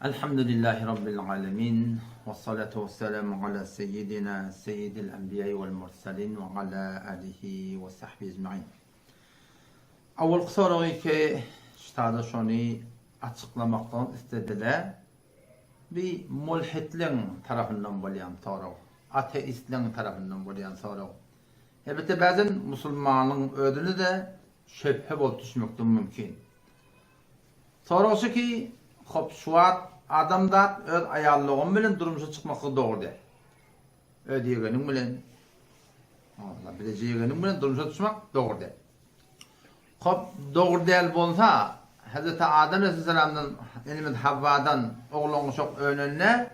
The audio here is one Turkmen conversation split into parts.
Elhamdülillahi Rabbil alemin. Vessalatu vesselamu ala seyyidina seyyidil enbiýai vel murselin ve ala alihi ve sahbihi ecmain. Awalky soragy ki ştada şony açyklamaklygyny islediler. Bi mulhitleň tarapyndan bolýan sorag. Ateistleň tarapyndan bolýan sorag. Elbetde bäzen musulmanyň özüne-de şöbhe bolup düşmekden mümkin. Sorag şu ki, hop şu wagt adamzat öz aýal dogany bilen durmuşa çykmaklygy dogry däl. Öz ýegeniň bilen, Allah bileje ýegeniň bilen durmuşa çykmak dogry däl. Hop dogry däl bolsa, Hezreti Adam aleyhisselamdan enemiz Havvadan oglan uşak önende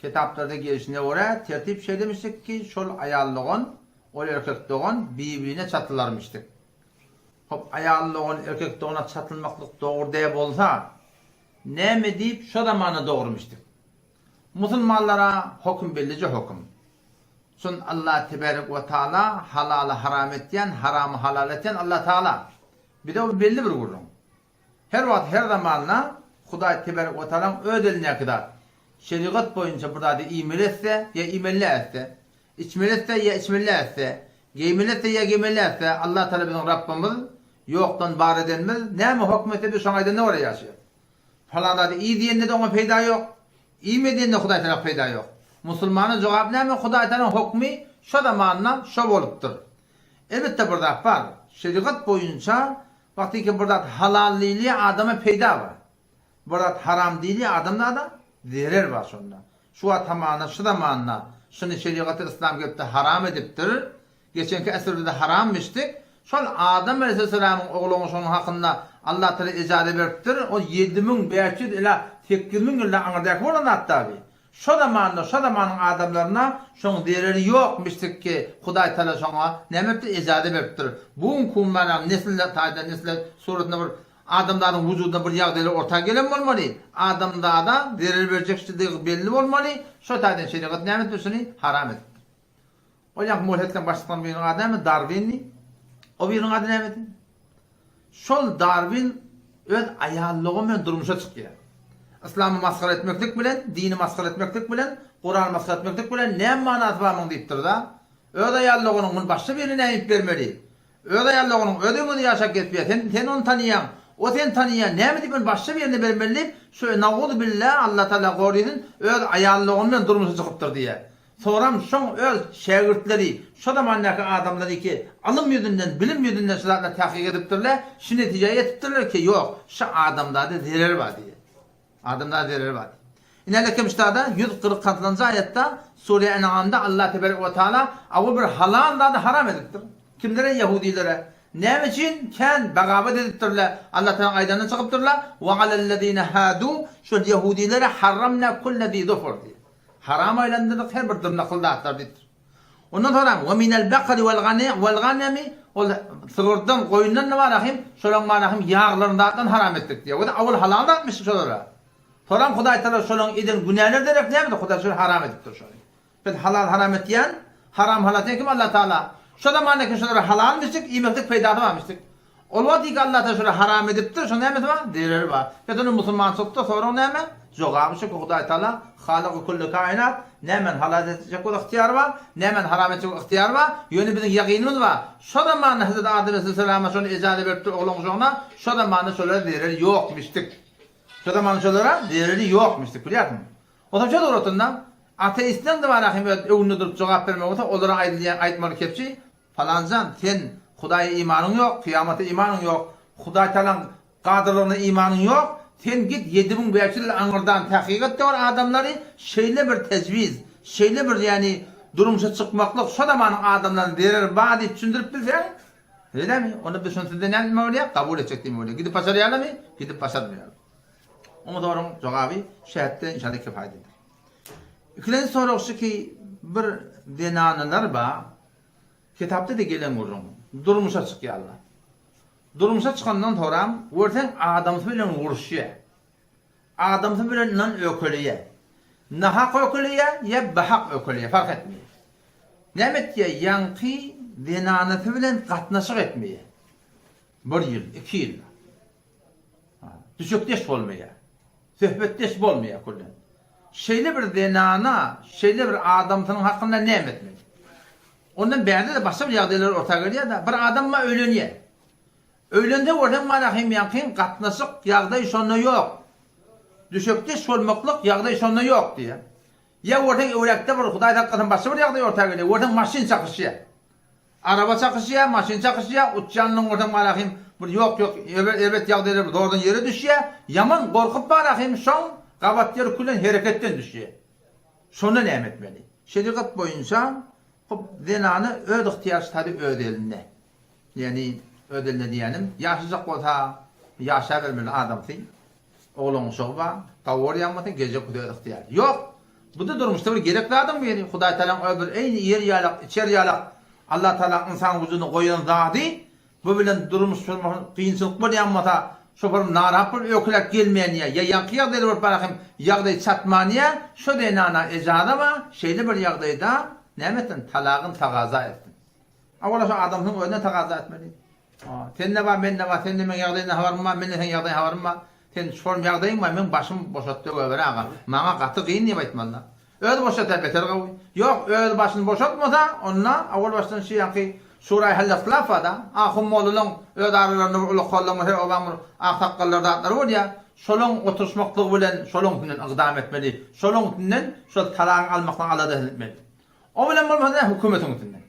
kitaplarda gelşine görä tertip şeýlemişdik ki, şol aýal dogan, ol erkek dogan bir-birine çatylarmyşdyk. Hop, aýal dogan erkek dogana çatylmaklyk dogry däl bolsa, näme diýip şo zamanda dogrumyşdyk? Musulmanlara hokum bellije hokum. Şun Allah teberek we taala halaly haram etýän, haramy halal etýän Allah taala. Bize bu belli bir gürrüň. Her wagt her zamanda Hudaý teberek we taalaň öz elindäki zat. Şerigat boýunça bir zady iýmeli etse ýa iýmeli däl etse, Içmeli etse ýa içmeli etse, geýmeli etse ýa geýmeli etse, Allah Tagala biziň Rabbymyz, ýokdan bar edenimiz, näme hokm etse biz şoň aýdanyna görä ýaşaýarys. Palan zady iý diýende-de oňa peýda ýok, iýme diýende Hudaý Tagala peýda ýok. Musulmana jogap näme? Hudaý Tagalaň hokmy şo zamanda şo bolupdyr. Elbetde bir zat bar, şerigat boýunça wagtyky bir zat halal diýilýär adama peýda bar. Bir zat haram diýilýär adamzada zerer bar şonda. Şu wagt hamana şu zamanda şuny şerigaty yslam gelipde haram edipdir. Geçenki asyrda-da harammişdik. Şol Adam aleyhisselamyň ogluň şonuň hakynda Allah Taala ejaza beripdir. Ol 7500 ila 8000 ýyldan aňyrdaky bolan zat dabi. Şo zamanda şo zamanyň adamlaryna şoň zereri ýokmuşdyk ki Hudaý Taala şoňa näme edipdir ejaza beripdir. Bu günki gün nesil taýdan nesle suratynda bir Adamzadyň wujudynda bir ýagdaýlar orta gelen bolmaly, adamzada zerer berjekdigi belli bolmaly, şo taýdan şerigat näme edipdir şuny haram edipdir. Ol ýaňky mulhitleň başlyklarynyň biriniň ady näme Darwindi, o biriniň ady nämedi? Şol Darwin öz aýallygy bilen durmuşa çykýar. Yslamy masgara etmeklik bilen, dini masgara etmeklik bilen, Kurany masgara etmeklik bilen näme manasy bar muň diýipdir-da. Öz aýallygynyň muny başga birine näme iýip bermeli? Öz aýaly onuň öz öňünde ýaşap gezipýär. Sen sen ony tanyýaň. O seni tanyýar. Näme diýip ony başga birine bermeli diýip, şu nauzubilla Allah Tagala gorysyn, öz aýaly ogly bilen durmuşa çykypdyr diýýär. Soňram şoň öz şägirtleri, şo zamandaky adamlar ki, ylym ýüzünden, bilim ýüzünden şu zatlary tahkyk edipdirler, şu netijä ýetipdirler ki, ýok, şu adamzada zerer bar diýýär. Adamzada zereri bar. Ine lekim ştada 146-njy aýatda Sure En'amda Allah teberek we taala awal bir halal zady haram edipdir. Kimlere? Ýehudilere. Näme üçin? Kän bagawat edipdirler. Allah taala aýdandan çykypdyrlar. Wa alellezine hadu şol ýehudilere harramna kulle zi zufur diýip. Haram aýlandyrdyk her bir dyrnakly zatlary diýipdir. Ondan soňra we minel bakari wal gani wal ganami ol sygyrdan, goýundan da bar ahim, şolaň bar ahim ýaglaryny zatdan haram etdik diýýär. Ol awal halal zatmyş şolara. Soňra Hudaý Tagala şolaň eden günäleri derek näme Hudaý şony haram edipdir şony. Biz halal haram etýän, haram halal etýän kim Allah Tagala. Şo zamanda ki şolara halalmyşdyk, iýmeklik peýdasy barmyşdyk. Ol wagt iki Allah Tagala şolary haram edipdir, şoň nämesi bar? Zereri bar. Pes onda musulmançylykda sorag näme? Jogaby şu ki Hudaý Tagala Halyky külli kainat, nämäni halal etjek bolsa ygtyýary bar, nämäni haram etjek bolsa ygtyýary bar. Ýöne biziň ýakynymyz bar. Şo zamanda Hezreti Adem aleyhisselama şony ejaza beripdir oglan guşagyna, şo zamanda şolara zereri ýokmüşdik. Şo zamanda şolara zereri ýokmüşdik bilýärsiňmi? Onsoň şo suratynda ateistleň de bar ahim öz öňünde durup jogap bermek bolsa olara aýdylýan aýtmaly kepçi Falanjan, sen Hudaýa imanyň ýok, kyýamata imanyň ýok, Hudaýtagalaň gadyrlygyna imanyň ýok, sen git 7500 ýyl aňyrdan tahkyk et-de gör adamlary, şeýle bir tejwiz, şeýle bir ýagny durmuşa çykmaklyk şo zamanyň adamlaryna zerer bar diýip düşündirip bilseň, şeýlemi? Onda biz şony sizden näme diýmek bolýar? Kabul etjek diýmek bolýar. Gidip başarýarlarmy? Gidip başarmaýarlar. Oňa soragyň jogaby şu hetde inşallah kifaýat eder. Ikilenji sorag şu ki, bir zenanalar bar, Kitapda-da gelen gürrüň. Durmuşa çykýarlar. Durmuşa çykandan soram, görseň adamsy bilen uruşýar. Adamsy bilen ynam ökeleýär. Nahak ökeleýär ýa bahak ökeleýär, fark etmeýär. Näme etýär? Ýaňky zenanasy bilen gatnaşyk etmeýär. Bir ýyl, iki ýyl. Düşekdeş bolmaýar. Söhbetdeş bolmaýar küllen. Şeýle bir zenana, şeýle bir adamsynyň hakynda näme etmeli? Ondan bärde-de başga bir ýagdaýlar orta gelýär-de, bir adam bar öýlenýär. Öýlense görseň mana hem ýaňkyň gatnaşyk ýagdaý şonda ýok. Düşekdeş bolmaklyk ýagdaý şonda ýok diýýär. Ýa görseň öwräkde bir Hudaý saklasyn başga bir ýagdaý orta gelýär. Görseň maşyn çakyşýar. Araba çakyşýar, maşyn çakyşýar, uçýanyny görseň mana hem bir ýok ýok erbet ýagdaýlar bir zordan ýere düşýär. Ýaman gorkup mana hem şoň gabat ýeri külen hereketden düşýär. Şonda näme etmeli? Şerigat boýunça hop zenany öz ygtyýar ştaby öz elinde. Ýagny öz elinde diýýänim, ýaşajak bolsa ýaşabermeli adamsy. Oglan uşagy bar, gawy bolýan bolsa gejek bolsa öz ygtyýary. Ýok! Bu-da durmuşda bir gerek zadyň biri. Hudaý Tagalaň öz bir eýni iýer ýalak, içer ýalak Allah Tagalaň ynsan wujuduna goýan zady bu bilen durmuş kynçylyk bolýan bolsa, şo bir narahat bolup öküläp gelmeýän ýa ýaňky ýagdaýda bolup barahym ýagdaý çatman ýa şo zenana ejaza bar, şeýle bir ýagdaýda näme etsin, talagyn tagaza etsin. Awala şo adamsynyň özüne tagaza etmeli. Sende bar, mende bar, sende meň ýagdaýymdan habaryň bar, mende seň ýagdaýyňdan habarym bar. Sen şol ýagdaýyň bar, meň başym boşatdy goýber aga. Maňa gaty gyn diýip aýtmalyda. Özi boşatsa beter gowy. Ýok, özi başyny boşatmasa, onda owal başdan şu ýaňky Şuraý Hal-Yhtilaf bar-da, ahun mollalaň öz aralarynda bir ulakallaň her obaň bir aksakgallary zatlary bolýar. Şolaň oturyşmaklygy bilen şolaň üstünden ykdam etmeli. Şolaň üstünden şol talaňy almaklygyň aladasyny etmeli. O bilen bolmasa hökümetiň üstünden.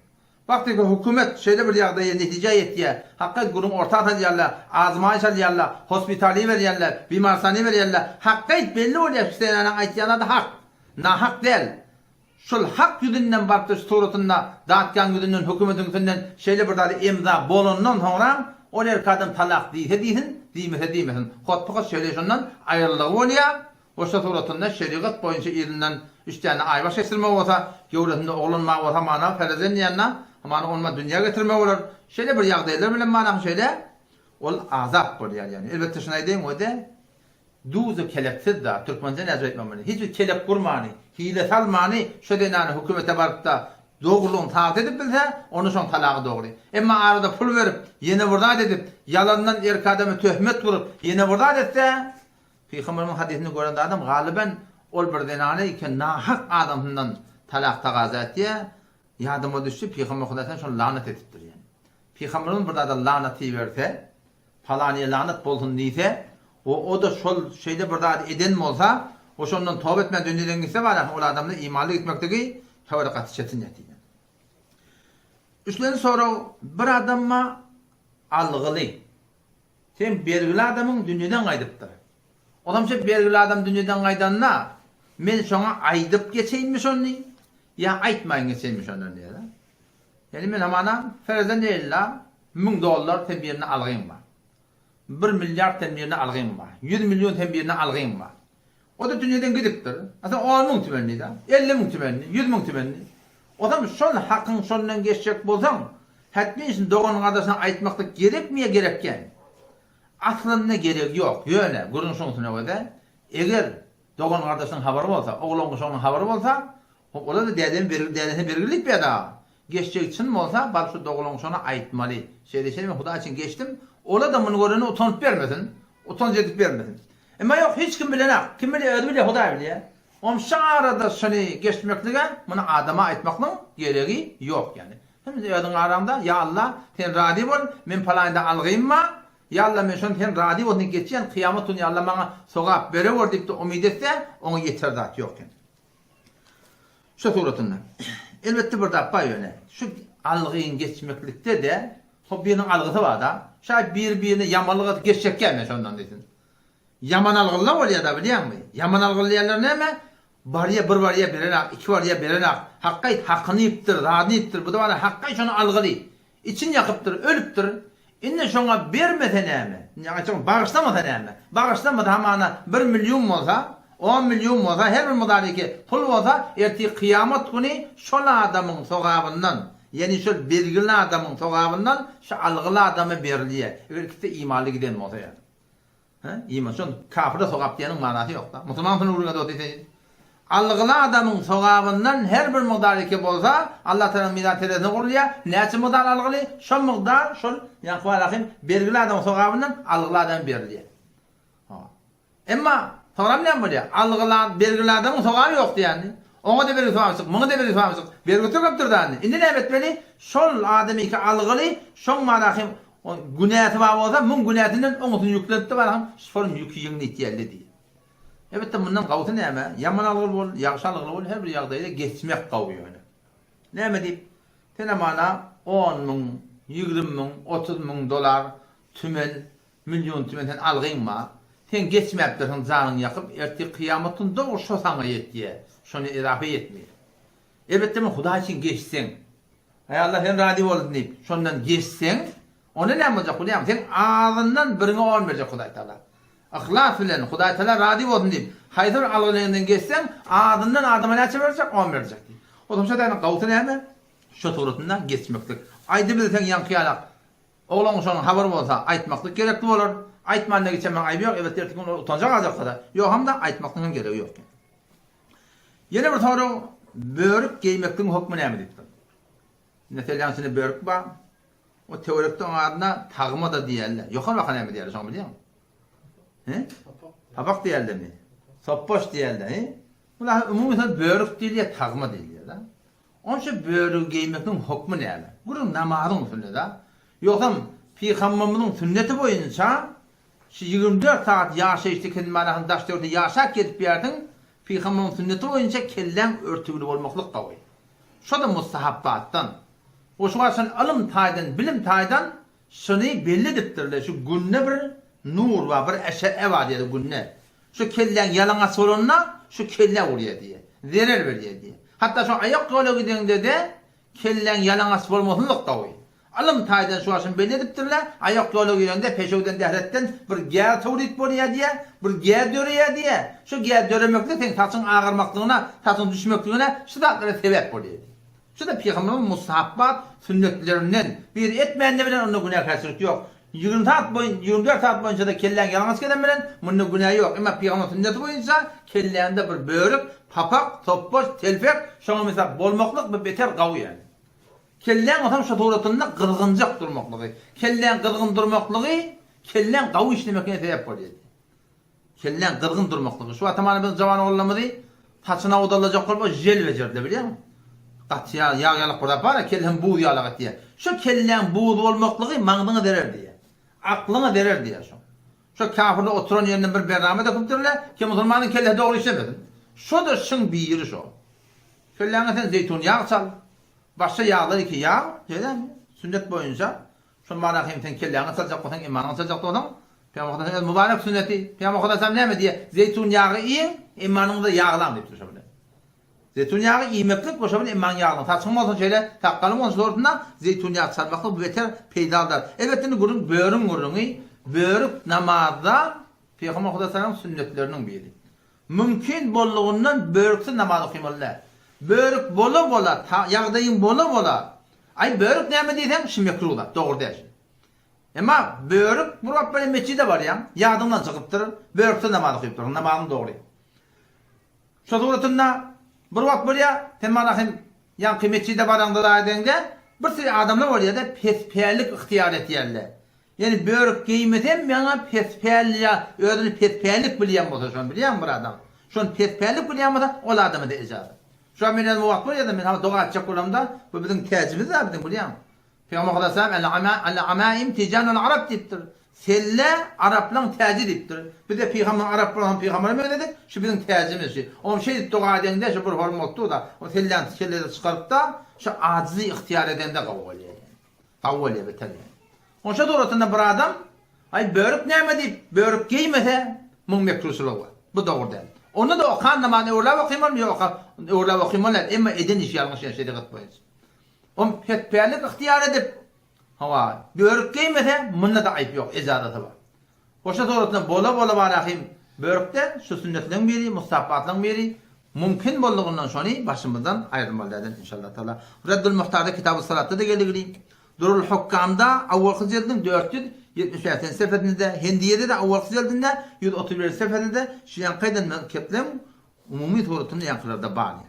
Faktiki hökümet şeýle bir ýagdaýa, netijä ýetýär, hakykat gürrüň orta salýarlar, azmaý salýarlar, hospitaly berýärler, bimarsany berýärler, hakykat belli bolýar şu senäniň aýtýan zady hak, nahak däl. Şol hak ýüzünden barypdyr şu suratynda datgaň ýüzünden hökümetiň üstünden şeýle bir zady emza bolandan soňram ol erkek adam talak diýse diýsin, diýmese diýmesin. Hotpykat şeýle şondan aýryldygy bolýar. Goşa suratynda şerigat boýunça yzyndan üç däne aýbaş geçirmek bolsa, göwresinde oglan bar bolsa mana ferezen diýende, hamana onma dünýä getirmek bolar. Şeýle bir ýagdaýlar bilen mana şeýle ol azat bolýar ýagny. Elbetde şuny aýdaýyn we-de duzy keleksiz da, türkmençe näce aýtmam muny, hiç bir kelek gurmany, hile salmany şo zenany hökümete baryp-da dogrulygyny sabyt edip bilse, onda şoň talagy dogry. Emma arada pul berip, ýene bir zat edip, ýalandan erkek adama töhmet gurup, ýene bir zat etse, Pygamberimiziň hadysynda gören zadym galyban ol bir zenana eken nahak adamsyndan talak tagaza etýär. Ýadyma düşdi Pygamber Hudaý şony lanat edipdir ýani. Pygamberimiz bir zada lanat iberse, palanyýa lanat bolsun diýse, we o-da şol şeýle bir zady eden bolsa, o şondan toba etmän dünýeden gitse barasyn ol adamda imanly gitmekligi töwra gaty çetin ýatyr. Üçlenji sorag bir adamma algyly. Sen bergili adamyň dünýeden gaýdypdyr. Olam şo bergili adam dünýeden gaýdanda, men şoňa aýdyp geçeýinmi şony, ýa aýtmaýyn geçeýinmi şondan diýýär-de. Ýani men hamana ferezden ella müň dollar sen birine algyň bar. Bir milliard sen birine algyň bar. 100 million sen birine algyň bar. O-da dünýeden gidipdir. A sen on müň tümenli-dä, 50 müň tümenli, 100 müň tümenli. Ozam şol hakyň şondan geçjek bolsaň, hetmin şuny dogan-gardaşyna aýtmaklyk gerekmi ýa gerek däl? Aslynda geregi ýok. Ýöne, gürrüň şuňusyna göze, eger dogan-gardaşynyň habary bolsa, oglan-guşagynyň habary bolsa, hop, olar-da dädemi bergili, dädesine bergili diýip ýa-da, geçjegi çyn bolsa, baryp şu doglan-guşagyna aýtmaly. Şeýle-şeýle men Hudaý üçin geçdim. Olar-da muny görende utanyp bermesin, utanç edip bermesin. Emma ýok, hiç kim bilenak. Kim bilýär, özi bilýär, Hudaý bilýär. Onuň şu arada şuny geçmeklige, muny adama aýtmaklygyň geregi ýok ýaly. Sen özüň araňda, Ýa Alla, sen razy bol, men palaýynda algym bar, Ýa Alla, men şony sen razy bol diýip geçýän, kyýamat güni Ýa Alla maňa sogap berewer diýip-de umyt etse, oňa ýeter zat ýok ýaly. Şu suratynda. Elbetde bir zat bar ýöne, şu algyň geçmeklikde-de, hop biriniň algysy bar-da, şaýat biri-birine ýamanlyk edip geçjekkä men şondan diýsin. Ýaman algylla bolýada bilýäňmi? Ýaman algyly diýenleri näme? Barýa bir barýa berenak, iki barýa berenak. Hakgaýt hakyny iýipdir, zadyny iýipdir. Bu-da bar hakgaýt şony algyly. Için ýakypdyr, ölüpdir. Indi şoňa bermese näme? Indi aýtjak bagyşlamasa näme? Bagyşlamasa hamana bir million bolsa, on million bolsa, her bir mukdardaky pul bolsa, ertir kyýamat güni şol adamyň sogabyndan, ýagny şol bergili adamyň sogabyndan şu algyly adama berilýär. Eger ikisi-de imanly giden bolsa ýagny. Hä? Iman şon kafire sogap diýeniň manasy ýok-da. Musulman şuny gürrüň edip otyr sen. Algyly adamyň sogabyndan her bir mukdar eke bolsa, Allah Tagalaň mizan terezisine gurulýar. Näçe mukdar algyly, şo mukdar şol ýaňky barahym bergili adamyň sogabyndan algyly adama berilýär. Ha. Emma. Soňram näme bolýar? Algylan, bergili adamyň sogaby ýok diýýärdi. Oňa-da bergi sogaby çyk, muňa-da bergi sogaby çyk. Bergi töküp dur dändi. Indi näme etmeli? Şol adamyňky algyly, şoň barahym günäsi bar bolsa, muň günäsinden oňusyny ýüklenip-de barahym şol ýüki ýeňletýärli diýýär. Elbetde mundan gawusy näme? Ýaman algyly bol, ýagşy algyly bol, her bir ýagdaýda geçmek gawy ýöne. Näme diýip, sen hamana 10 müň, 20 müň, 30 müň dollar, tümen, Million tümen sen algyň bar. Sen geçmäpdirsiň janyň ýakyp ertir kyýamat gün dogry şo saňa ýetýä. Şony edafa ýetmeýär. Elbetde men Hudaý üçin geçseň. Aý Allah sen razy bolsun diýip şondan geçseň onda näme boljak bilýäňmi? Seň azyndan biriňe on berjek Hudaý Tagala. Yhlas bilen Hudaý Tagala razy bolsun diýip haýsy bir algylyňdan geçseň azyndan adama näçe berjek? On berjek diýip. Otam şo däne gawusy näme? Şo suratynda geçmeklik. Aýdybilseň ýaňky ýalak Oglan şonuň habary bolsa, aýtmaklyk gerekli bolar. Aýtman-da geçenmeň aýby ýok, elbetde erteki gün ol utanja galjaksa-da. Ýogsam-da, aýtmaklygyň hem geregi ýok. Ýene bir sorag, börük geýmekligiň hökmi näme diýipdir. Indi selläň içinde börük bar. O töwerekde oň adyna tagma-da diýerler. Ýokary baka näme diýerler, şoňy bilýäňmi? He? Papak. Papak diýerlermi? Sopbaş diýerler, he? Bular umumy söz börük diýilýär, tagma diýilýär-de. Onça börügi geýmekligiň hokmy näme? Gürrüň namazyň üstünde-dä. Ýogsam, Pygamberimiziň sünneti boýunça şu 24 sagat ýaşaýyşda kelläň daş-töwerekde ýaşap gezip ýärsiň, Pygamberimiziň sünneti boýunça kelläň örtügli bolmaklyk gowy. Şo-da mustahabbatdan. We şu wagt şony ylym taýdan, bilim taýdan şuny belli edipdirler, şu günde bir nur bar, bir eşe'e bar diýýär günde. Şu kelläň ýalaňaç bolanda şu kellä urýar diýýär. Zerer berýär diýýär. Hatda şo aýak ýola gideňde-de kelläň ýalaňaç bolmasynlyk gowy. Ylym taýdan şu başyny belli edipdirler, aýak ýola gireňde peşewden dähretden bir gäz towlit bolýar diýýär, bir gäz döreýär diýýär. Şu gäz döremeklik seň saçyň agarmaklygyna, saçyň düşmekligine şu zatlara sebäp bolýar diýýär. Şu-da pygamberimiziň mustahabbat sünnetlerinden biri etmände bilen onda günäkärçilik ýok. 20 saat boýun 24 saat boýunça-da kelläň ýalaňaç gezen bilen munda günä ýok. Emma pygamber sünneti boýunça kelläňde bir börük, papak, sopbaş, telpek şoňa mysal bolmaklyk bu beter gawy ýaly. Kelläň bolsam şu suratynda gyzgynjak durmaklygy. Kelläň gyzgyn durmaklygy kelläň gawy işlemekine sebäp bolýar. Kelläň gyzgyn durmaklygy. Şu atamany biziň jawan oglanlarymyzy saçyny awdalajak bolup o žel bejerdiler bilýäňmi? Gaty ýag, ýag ýalak bir zat bar-a, kelläň buz ýalak etýär. Şo kelläň buz bolmaklygy maňzyňa zerer diýýär. Aklyňa zerer diýýär şo. Şo kafirler oturan ýerinden bir bernama döküpdirler, ki musulmanyň kellesi dogry işlemesin. Şo-da şyň biri şo. Kelläňe sen zeýtun ýag çal. Başga ýaglar iki ýag, şeýdämi? Sünnet boýunça Şol mana hem sen kelläňe çaljak bolsaň, imanyňa çaljak bolsaň, Pygamber Hudaýyň öz mübarek sünneti, Pygamber Hudaý näme diýýär? Zeýtun ýagy iýiň, imanyňyzy ýaglaň diýipdir şo bilen. Zeýtun ýagy iýmeklik we şo bilen imanyňy ýaglaň. Saçyň bolsun şeýle, sakgalyň bolsun şolarynda zeýtun ýagy çalmaklyk bu beter peýdalydyr. Elbetde indi gürrüň börüň gürrüňi. Börük namazda Pygamber Hudaýyň sünnetleriniň biri. Mümkin boldugyndan börüksiz namaz okymaly däl. Börük bola-bola, ta, ýagdaýyň bola-bola, aý börük näme diýseň, şu mekruh zat, dogry däl şu. Emma börük bir wagt bilen metjide barýaň, ýadyňdan çykypdyr, börüksiz namaz okypdyrsyň, namazyň dogry. Şo suratynda bir wagt bolýar, sen maňa hem ýaňky metjide baraňda da edeňde, bir sürü adamlar bolýar-da, pespällik ygtyýar etýärler. Ýöne börük geýmesem maňa pespäl ýa özüni pespällik bilýän bolsa şony bilýäňmi bir adam şony pespällik bilýän bolsa ol adama-da ejaza. Şu an men özüm wagt bolýada men saňa doga etjek bolamda bu biziň täjimiz da biziň bilýäňmi. Pygamber Hudaýsalam el amaim tijanul arap diýipdir. Selle araplaň täji diýipdir. Bize pygamber arap bolan pygambere meňzedik şu biziň täjimiz şu. Oňa şeýdip doga edeňde şu bir hormat bolupdyr da o selläni kellede çykarypda şu ajyzy ygtyýar edende gowy bolýar. Gowy bolýar beter. Onşa suratynda bir adam, Aý, börük näme diýip, börük geýmese, muň mekruhçylygy bar. Bu dogry däl. Onda-da okan namazyny öwürläp okymalymy? Ýok, öwürläp okymaly däl. Emma eden işi ýalňyş ýa şerigat boýunça. Om petpällik ygtyýar edip, hawa, börük geýmese, munda-da aýp ýok, ejazaty bar. Goşa suratynda bola-bola bar ahym börükde şu sünnetleriň biri, mustahapbatlaryň biri, mümkin boldugyndan şony başymyzdan aýyrmaly däldir inşallah taala. Reddül Muhtarda Kitabus Salatda-da geldigini, Durul Hukkamda awalky jildiň 475-nji sefesinde, Hendiýede-de awalky jildinde 131-nji sefesinde şu ýaňky aýdan kepleň umumy suratynda ýaňkylarda bar ýaly.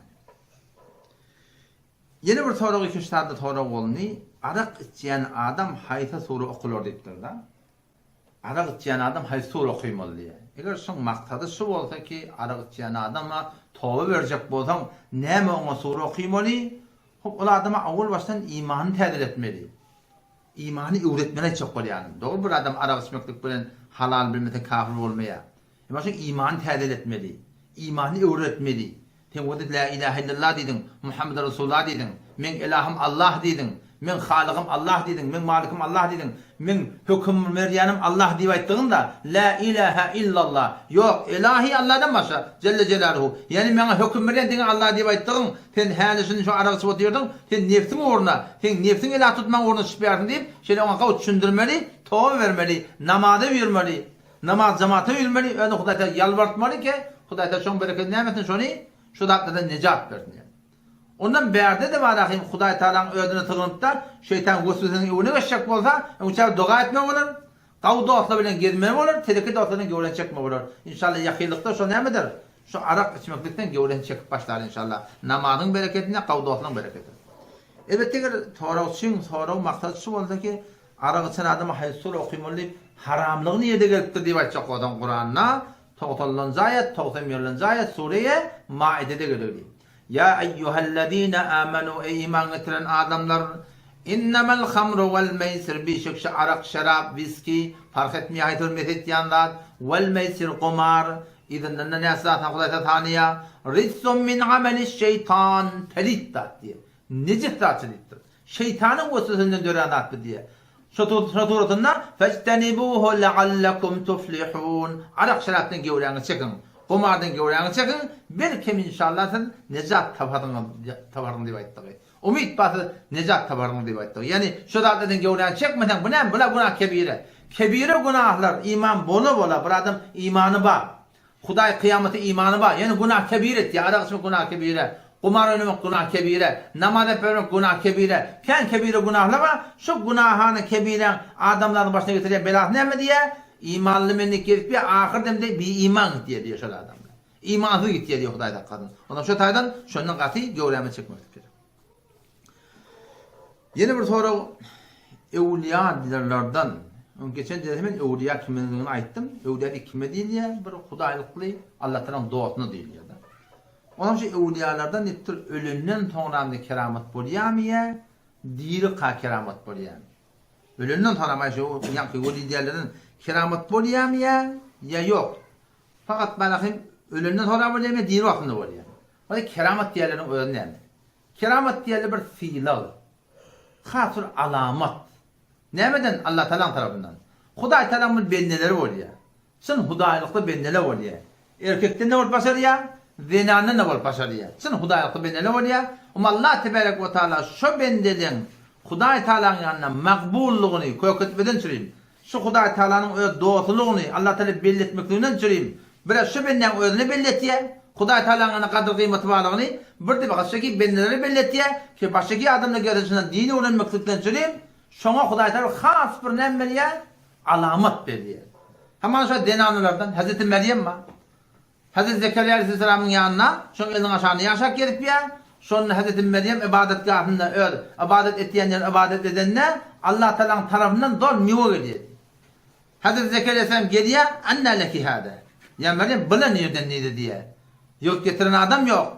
Ýene bir sorag iki-üç sada sorag boldy. Arak içýän adam haýsy sure okular diýipdir-de. Arak içýän adam haýsy sure okymaly diýýär. Eger şuň maksady şu bolsa ki, arak içýän adama toba berjek bolsaň, näme oňa sure okymaly? Hop, ol adama owal başdan imanyny täzeletmeli. Imany öwretmeli aýtjak bolýanym. Dogry bir adam arak içmeklik bilen halal bilmese kafir bolmaýar. Emma şoň imany täzeletmeli. Imany öwretmeli. Sen wezit lä ilähe illallah diýdiň, Muhammeden Resulullah diýdiň, meň Elahym Allah diýdiň, meň Halygym Allah diýdiň, meň Malikim Allah diýdiň, meň höküm berýänim Allah diýip aýtdygyňda, lä ilähe illallah, ýok, Elahi Allahdan başga, jelle jelaluhu, ýagny maňa höküm berýän diňe Allah diýip aýtdygyň, sen häli-şindi şu arak içip otyrdyň, sen nebsiň ugruna, seň nebsiň elah tutmaň ugruna içipýärsiň diýip, şeýle oňa gawy düşündirmeli, toba bermeli, namaza buýurmaly. Namaz jamata ýürmeli, özüni Hudaý Tagala ýalbartmaly ki, Hudaý Tagala şoň bereketini näme etsin, şony şu zatlardan nejat bersin diýen. Ondan bärde-de bar ahym Hudaý Tagalaň özüne sygynypda, şeýtan weswesesiniň öňüne geçjek bolsa, öňçä doga etmeli bolar, gawy dostlar bilen gezmeli bolar, teleke dostlardan göwreni çekmeli bolar. Inşallah ýakynlykda şo nämedir? Şu arak içmeklikden göwreni çekip başlar inşallah. Namazyň bereketine, gawy dostlaryň bereketine. Elbetde eger soragçyň sorag maksady şu bolsa ki, Arak içen adama haýsy sure okymaly diýip, haramlygy nirede gelipdir diýip aýtjak bolsaň Kuranda togsanlanjy aýat, 91-nji aýat sureýe Maidede geler diýip. Ýa eýýuhellezine amenu eý iman getiren adamlar innemel hamru wel meýsir bişek şu arak, şerap, wiski, parh etmeýär haýsy bir mes etýän zat, wel meýsir gumar, yzyndan-da näçe zat Hudaý sanyýar, rijsun min ameliş şeýtan pelit zat diýýär. Nejis zat diýipdir. Şeýtanyň weswesesinden dörän zat bu diýýär. Şo suratynda Fejtenibuhu leallekum tuflihun Arak-şerapdan gewräňizi çekiň, humardan gewräňizi çekiň, belkem inşallah siz nejat taparsyňyz taparsyňyz diýip aýtdygy. Umyt bar siz nejat taparsyňyz diýip aýtdygy. Ýagny şo zatlardan gewräňi çekmeseň bu näme? Bular günah kebire. Kebire günahlar iman bola-bola bir adam imany bar. Hudaý kyýamata imany bar. Ýöne günah kebir etýär. Arak içmek günah kebire. Gumar oýnamak günah kebire. Namaz etmemek günah kebire. Kän kebire günahlar bar. Şu günahany kebiräň adamlaryň başyna getirýän belasy näme diýýär? Imanly menlik gezip ýör, ahyr demde biiman gitýär diýýär şol adamlar. Imansyz gitýär diýýär Hudaý saklasyn. Ondan şo taýdan şondan gaty göwrämizi çekmeklik gerek. Ýene bir sorag öwlüýa dilerlerden. Öň geçen derse men öwlüýa kimdigini aýtdym. Öwlüýa diýip kime diýilýär? Bir hudaýlykly Allah Tagalaň dostuna diýilýär. Onam şu öwlüýalardan diýipdir, ölenden soňram da keramat bolýarmy ýa diri-ka keramat bolýarmy? Ölenden soňram aý şu ýaňky weli diýenlerden keramat bolýarmy ýa ýa ýok? Fakat bana hem ölenden soňra bolýarmy ýa diri wagtynda bolýarmy? Ol keramat diýenleriň özi näme? Keramat diýeli bir sylag. Has bir alamat. Nämeden? Allatagalaň tarapyndan. Hudaý Tagalaň bir bendeleri bolýar. Çyn hudaýlykly bendeler bolýar. Erkekden-de bolup başarýar, zenandan-da bolup başarýar. Çyn hudaýlykly bendeler bolýar. Emma Allah tebarek we taala şo bendeleň Hudaý Tagalaň ýanynda makbullygyny köketmeden çürim, şu Hudaý Tagalanyň öz dostulygyny Allah Tagala belli etmekliginden çürim, bir-ä şu bendäň özüne belli etýär, Hudaý Tagalaň ýanynda gadyr-gymmaty barlygyny, bir-de başgaki bendelere belli etýär, ki başgaki adamlar gelse şundan din öwrenmeklikden çürim, şoňa Hudaý Tagala has bir näme berýär? Alamat berýär. Hamana şo zenanalardan Hezreti Merýem bar. Hezreti Zekeriýa aleýhissalamyň ýanynda, şoň eliniň aşagynda ýaşap gezipýär. Şonda Hezreti Merýem ybadatgahynda öz ybadat etýän ýerinde ybadat edende, Allah Tagalaň tarapyndan zol miwe gelýär. Hezreti Zekeriýa aleýhissalam gelýär, Anna leki hada? Ýa Merýem, bu nirden nirde diýýär. Ýygyp getiren adam ýok.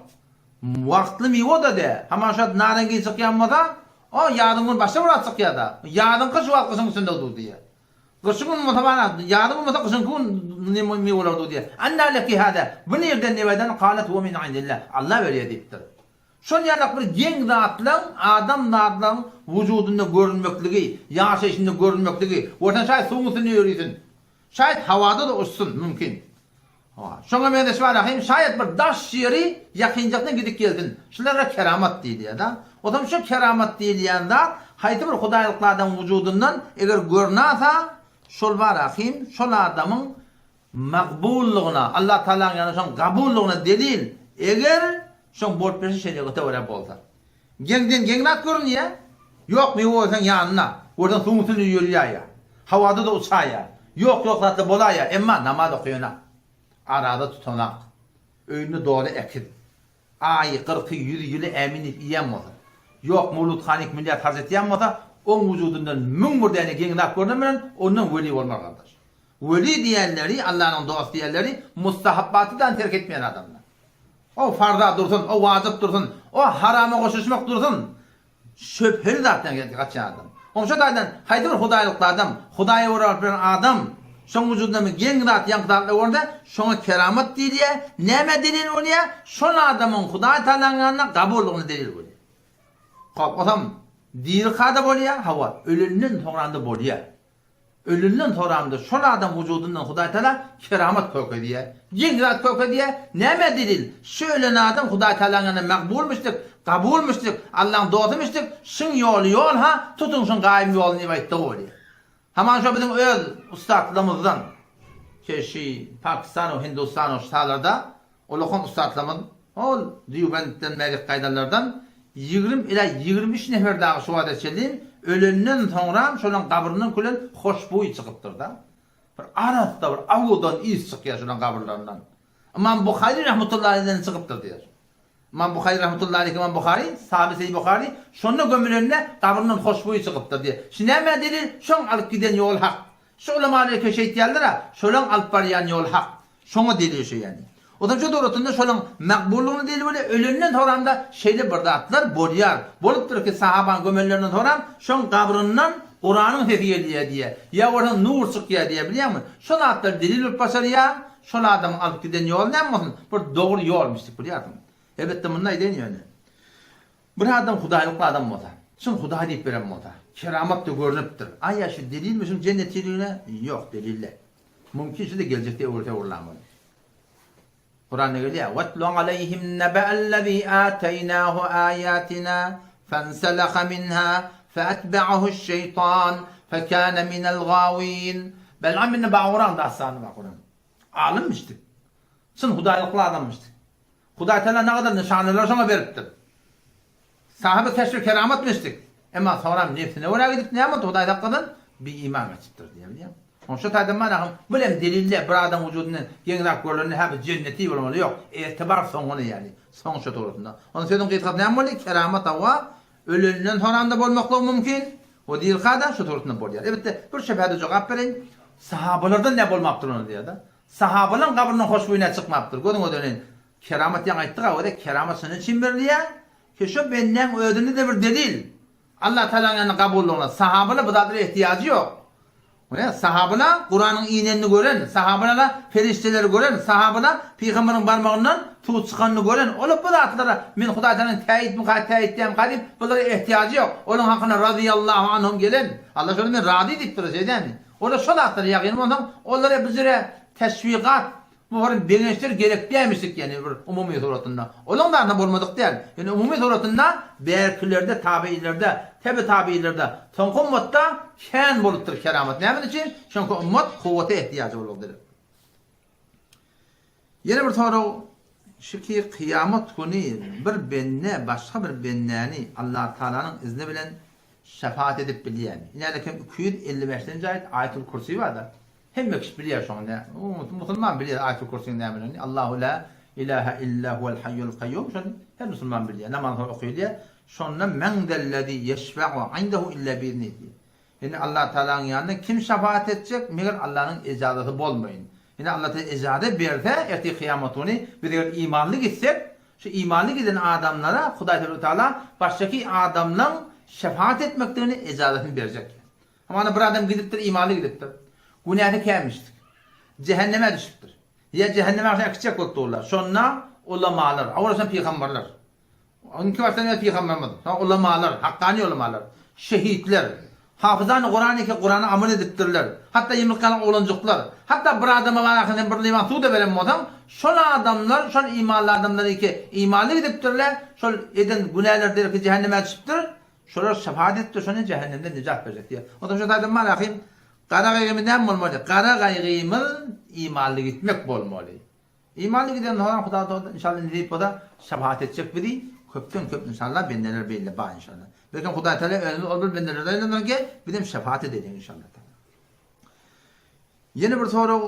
Wagtly miwe-de dä. Haman şo narengiý çykýan bolsa, o ýazyň güni başga bir wagt çykýar-da. Ýazyňky şu wagt gyşyň üstünde dur diýýär. Gyşyň gün bolsa bana, ýazyň gün bolsa gyşyňky gün miweler dur diýýär. Anna leki hada? Bu nirden nireden? Kalet huwe min indillah. Allah berýär diýipdir. Şol ýalak bir geň zatlaň adam zatlaň wujudynda görünmekligi, ýaşaýşynda görünmekligi, görseň şaýat suwuň üstünde ýörisin. Şaýat hawada-da uçsun, mümkin. Hawa, şoňa meňzeş bar ahym, şaýat bir daş ýeri ýakynjakdan gidip gelsin. Şulara keramat diýilýär-de. Ozam şu keramat diýilýän zat haýsy bir hudaýlykly adamyň wujudyndan eger görnasa, şol bar ahym, şol adamyň magbullygyna, Allah Tagalaň ýanynda şoň gabullygyna delil, eger şoň bolup bilşi şeriýata görä bolsa. Geňden geň zat görünýär. Ýok, miwe görseň ýanynda, görseň suwuň üstünde ýörýär. Hawada-da uçaýar. Ýok, ýok zatlar bolaýar, emma namaz okaýanak. Araza tutanak. Öýünde doly ekiz. Aýy, kyrky, ýüzi, ýyly ämin diýip iýen bolsa. Ýok, mowludhany ik milliard harç etýän bolsa, oň wujudyndan 1001 däne geň zat görnen bilen ondan weli bolmar gardaş. Weli diýenleri, Allanyň dosty diýenleri mustahabbaty-dan terk etmeýän adamlar. O farza dursun, o wajyp dursun, o harama goşulyşmak dursun, şübheli zatdan gaçýan adam. Oň şo taýdan haýsy bir hudaýlykly adam, Hudaýa görä bolup bilen adam, şoň wujudynda bir geň zat, ýaňky zatlar görse, şoňa keramat diýilýär. Nämä delil bolýar? Şol adamyň Hudaý Tagalaň ýanynda gabullygyna delil bolýar. Hop, osam diri kada bolýar, hawa, ölenden soňranda bolýar. Ölenden soramda şol adam wujudyndan Hudaý Taala keramat kökezýär. Geň zat kökezýär. Näme delil? Şu ölen adam Hudaý Taalaň ýanynda magbulmyşdyk, kabulmyşdyk, Allaň dostumyşdyk, şuň ýoly ýol ha, tutuň şuň gaýym ýoluny diýip aýtdygy bolýar. Haman şo biziň öz ussatlarymyzdan, şeşi Pakistan we Hindustan we ştalarda Ulakan ussatlarymyz hol Dýubentden bärik gaýdanlardan 20 ila 23 nefer dagy şu wagta çenli ölenden soňram şolaň gabryndan külen hoşboý çykypdyr-da. Bir arassa bir owadan ys çykýar şolaň gabyrlaryndan. Ymam Buhary rahmetullahi aleyhden çykypdyr diýer. Ymam Buhary rahmetullahi aleyh Ymam Buhary, sahaby Seýid Buhary şonda gömülende gabryndan hoşboý çykypdyr diýer. Şu nämä delil? Şoň alyp giden ýoly hak. Şu ulamalar eke şeýtýärler-ä, şolaň alyp barýan ýoly hak. Şoňa delil şu ýani. Ozal şu döwletinde şolaň makbullygyny delil bolýar, ölenden soramda şeýle bir zatlar bolýar. Bolupdyr ki sahabaň gömenlerinden soram şoň gabryndan Kuranyň sesi gelýär diýýär. Ýa bolsa nur çykýar diýýär bilýäňmi? Şo zatlar delil bolup başarýar, şol adamyň alyp giden ýoly näme bolsun, bir dogry ýolmuş diýip bilýärsiň. Elbetde munda aýdaýyn ýöne. Bir adam hudaýlykly adam bolsa, çyn hudaý diýip beren bolsa, keramat-da görnüpdir. Aý-a şu delilmi şuň jennetiligine? Ýok, delil däl. Mümkin şu-da geljekde öwrese urlan bolar. Kuranda gelýär, Wetlu aleýhim nebe'ellezî âteýnâhu âyâtinâ fenseleha minhâ feetbe'ahu'ş-şeýtan fekâne minel-gâwîn. Bel'am ibn Ba'uran dassany bar Kuranda. Alymyşdyk. Çyn hudaýlykly adamyşdyk. Hudaý Tagala nagadar nyşanalar şoňa beripdir. Sahyby keşfi keramat meşdik. Emma soňram nebsine görä gidip näme boldy Hudaý saklasyn biiman geçipdir diýýär bilýäňmi. Oň şu taýdan mana hym bilem delille bir adam wujudyndan geň zat görlende hä bu jenneti bolmaly ýok. Etibar soňuna ýaly. Soň şu dogrusynda. Onuň sözüň gysgasy näme boldy keramat hawa ölenden soňramda bolmaklygy mümkin. O dirkada şu dogrusynda bolýar. Elbetde bir şübhä-de jogap bereýin. Sahabalardan näme bolmapdyr onda diýýär-de. Sahabalaň gabryndan hoşboý nä çykmapdyr. Gözüňe döneýin. Keramat ýaňy aýtdyk-a, o-da keramat şonuň üçin berilýär, ki şo bendäň özünde-de bir delil, Allah Tagalaň ýanynda kabullygyna. Sahabalar bu zatlara ehtiýajy ýok. Ine, sahabalar Kuranyň inenini gören, sahabalar perişdeleri gören, sahabalar pygamberiň barmagyndan suw çykanyny gören, olar bu zatlara men Hudaý Tagalaň täýitmika, täýit dälmika diýip, bulara ehtiýajy ýok. Olaryň hakyna razyýallahu anhum gelen, Allah şolara men razy diýipdir, şeýdämi? Olar şo zatlara ýagyn bolsaň, olara bizlere teşwigat, bu bir begençler gerek dälmişdik ýagny bir umumy suratynda. Olaň zadyna bolmadyk däl. Ýöne umumy suratynda bärkilerde, tabeilerde, tebe-tabeilerde, soňky ummatda kän bolupdyr keramat. Näme üçin? Çünki ummat kuwwata ehtiýajy bolupdyr. Ýene bir sorag, şu ki kyýamat güni bir bende başga bir bendäni Allatagalanyň izni bilen şefaat edip bilýärmi? Ine kem 255-nji aýat Aýatul Kürsi barda. Hemme kişi bilýär şoň nä. Musulman bilýär Aýatul Kürsiniň nämeligini. Allahu la ilaha illa huwal haýýul kaýýum şony her musulman bilýär. Namazda okylýar. Şonda men zellezi ýeşfe'u indehu illa biiznihi diýýär. Indi Allah Tagalaň ýanynda kim şefaat etjek, meger Allanyň ejazaty bolmaýyn. Indi Allah Tagala ejaza berse, ertir kyýamat güni biz eger imanly gitsek, şu imanly giden adamlara Hudaý Tebaraka Tagala başdaky adamlaň şefaat etmekligini ejazatyny berjek. Hamana bir adam gidipdir, imanly gidipdir. Günäsi kämişdik. Jähenneme düşüpdir. Ýa jähenneme agşam äkitjek bolup durlar. Şonda ulamalar, awal pygamberler Onki başdan öz pygamberimiz, soň ulamalar, hakkany ulamalar, şehitler, hafyzany Kurany ki Kurana amal edipdirler. Hatda ýumruk ýaly oglanjyklar, hatda bir adama bar ahyryn sen bir liwan suw-da beren bolsaň, şol adamlar, şol imanly adamlar ki imanly gidipdirler, şol eden günäleri derki jähenneme düşüpdir, şolar şefaat edipdir, şony jähennemden nejat berjek diýýär. Onsoň şo taýdan bar ahym, gara gaýgymyz näme bolmaly? Gara gaýgymyz imanly gitmek bolmaly. Imanly giden soň Huda tagala inşallah nesip bolsa şefaat etjek bizi köpden köp inşallah bendeler beýle bar inşallah. Belki Hudaý tagala özümiz ol bir bendelerden aýlandyr ki bizem şefaat edeliň inşallah. Ýene bir sorag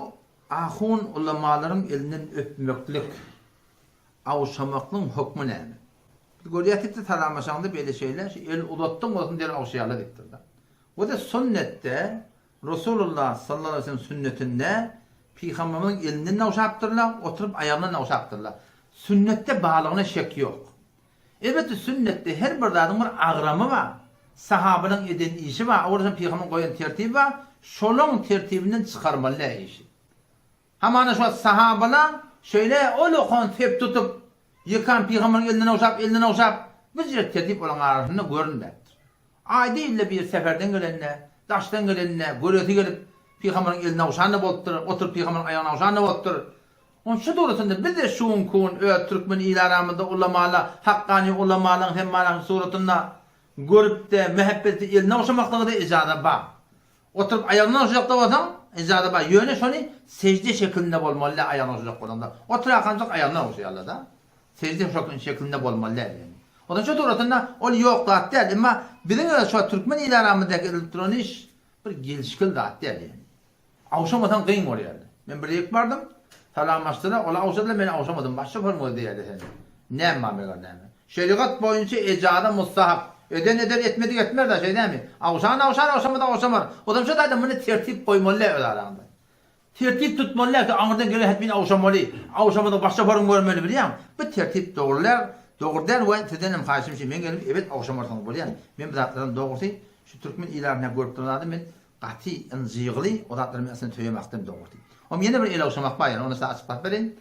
ahun ulamalaryň elinden öpmeklik awşamaklyň hökmi näme? Biz görýäs diýipdir salamlaşaňda beýle şeýle şu el uzatdyň bolsun derrew awşaýarlar diýipdir-de. Bu-da sünnetde. Resulullah sallallahu aleýhi we sellem sünnetinde Pygamberimiziň elinden ogşapdyrlar, oturyp aýagyndan ogşapdyrlar. Sünnetde barlygyna şek ýok. Elbetde sünnetde her bir zadyň bir agramy bar. Sahabalaryň eden işi bar, owadan pygamberiň goýan tertibi bar, şolaň tertibinden çykarmaly däl işi. Hamana şu wagt sahabalar şeýle ol okan sep tutup, ýykan pygamberiň elinden ogşap, elinden ogşap, bu jüre tertip olaryň arasynda görünmäpdir. Aýda ýylda bir seferden gelende, daşdan gelende, göresi gelip pygamberiň elini ogşan-da bolupdyr, oturyp pygamberiň aýagyny ogşan-da bolupdyr. Onuň şu dogrusynda biz-de şu günki gün öz türkmen il aramyzda ulamalar, hakkany ulamalaryň hem bar suratynda görüp-de, mähebbetli elini ogşamaklyga-da ijaza bar. Oturyp aýagyny ogşajak-da bolsaň, ijaza bar. Ýöne şony sejde şekilinde bolmaly däl aýagyny ogşajak bolanda. Oturakanjyk aýagyny ogşaýarlar-da. Sejde şekilinde bolmaly däl ýöne. Onuň şu dogrusynda ol ýok zat däl. Emma biziň öz şu türkmen il aramyzdaky edilip duran iş bir gelşikli zat däl ýöne. Awşamasaň gyn bolýardy. Men bir ýek bardym. Salamlaşdylar, olar awşadylar, men awşamadym. Başga forma gözleýärdi seni. Näme bar meger näme. Şerigat boýunça ejaza mustahap. Eden eder, etmedik etmez-dä, şeý dälmi? Awşan awşar, awşamadyk awşamar. Ozam şo taýda muny tertip goýmaly däl öz araňda. Tertip tutmaly däl ki, aňyrdan gelen hetmin awşamaly, awşamadyk başga forma görmeli bilýäňmi? Bu tertip dogry däl, dogry däl we sizden hem haýyşym şi, men gelip ebet awşamarsyňyz bolýar. Men bu zatlaryň dogrusy şu türkmen ilatynda görüp duran zadym men Gaty ynjygly o zatlary men aslynda söýemakdym dogrusy. Oň ýene bir el ogşamak bar ýene ony size açyklap bereýin.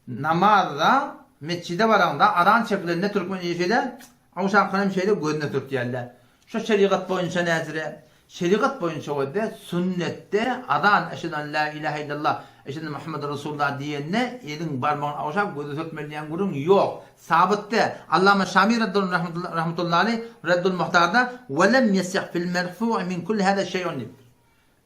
Namazda metjide baraňda azan çekilende türkmen ili şeýle ogşapkan hem şeýle gözüne sürtýärler. Şu şerigat boýunça näzire? Şerigat boýunça gözle sünnetde azan eşhedü en la ilahe illallah eşhedü enne Muhammeden Resulullah diýende eliň barmagyny ogşap göze sürtmeli diýen gürrüň ýok. Sabyt däl. Allama Şami rahmetullahi aleýh Reddul Muhtarda Ve lem yesih fil merfu'i min kulli hâzâ şey'un diýipdir.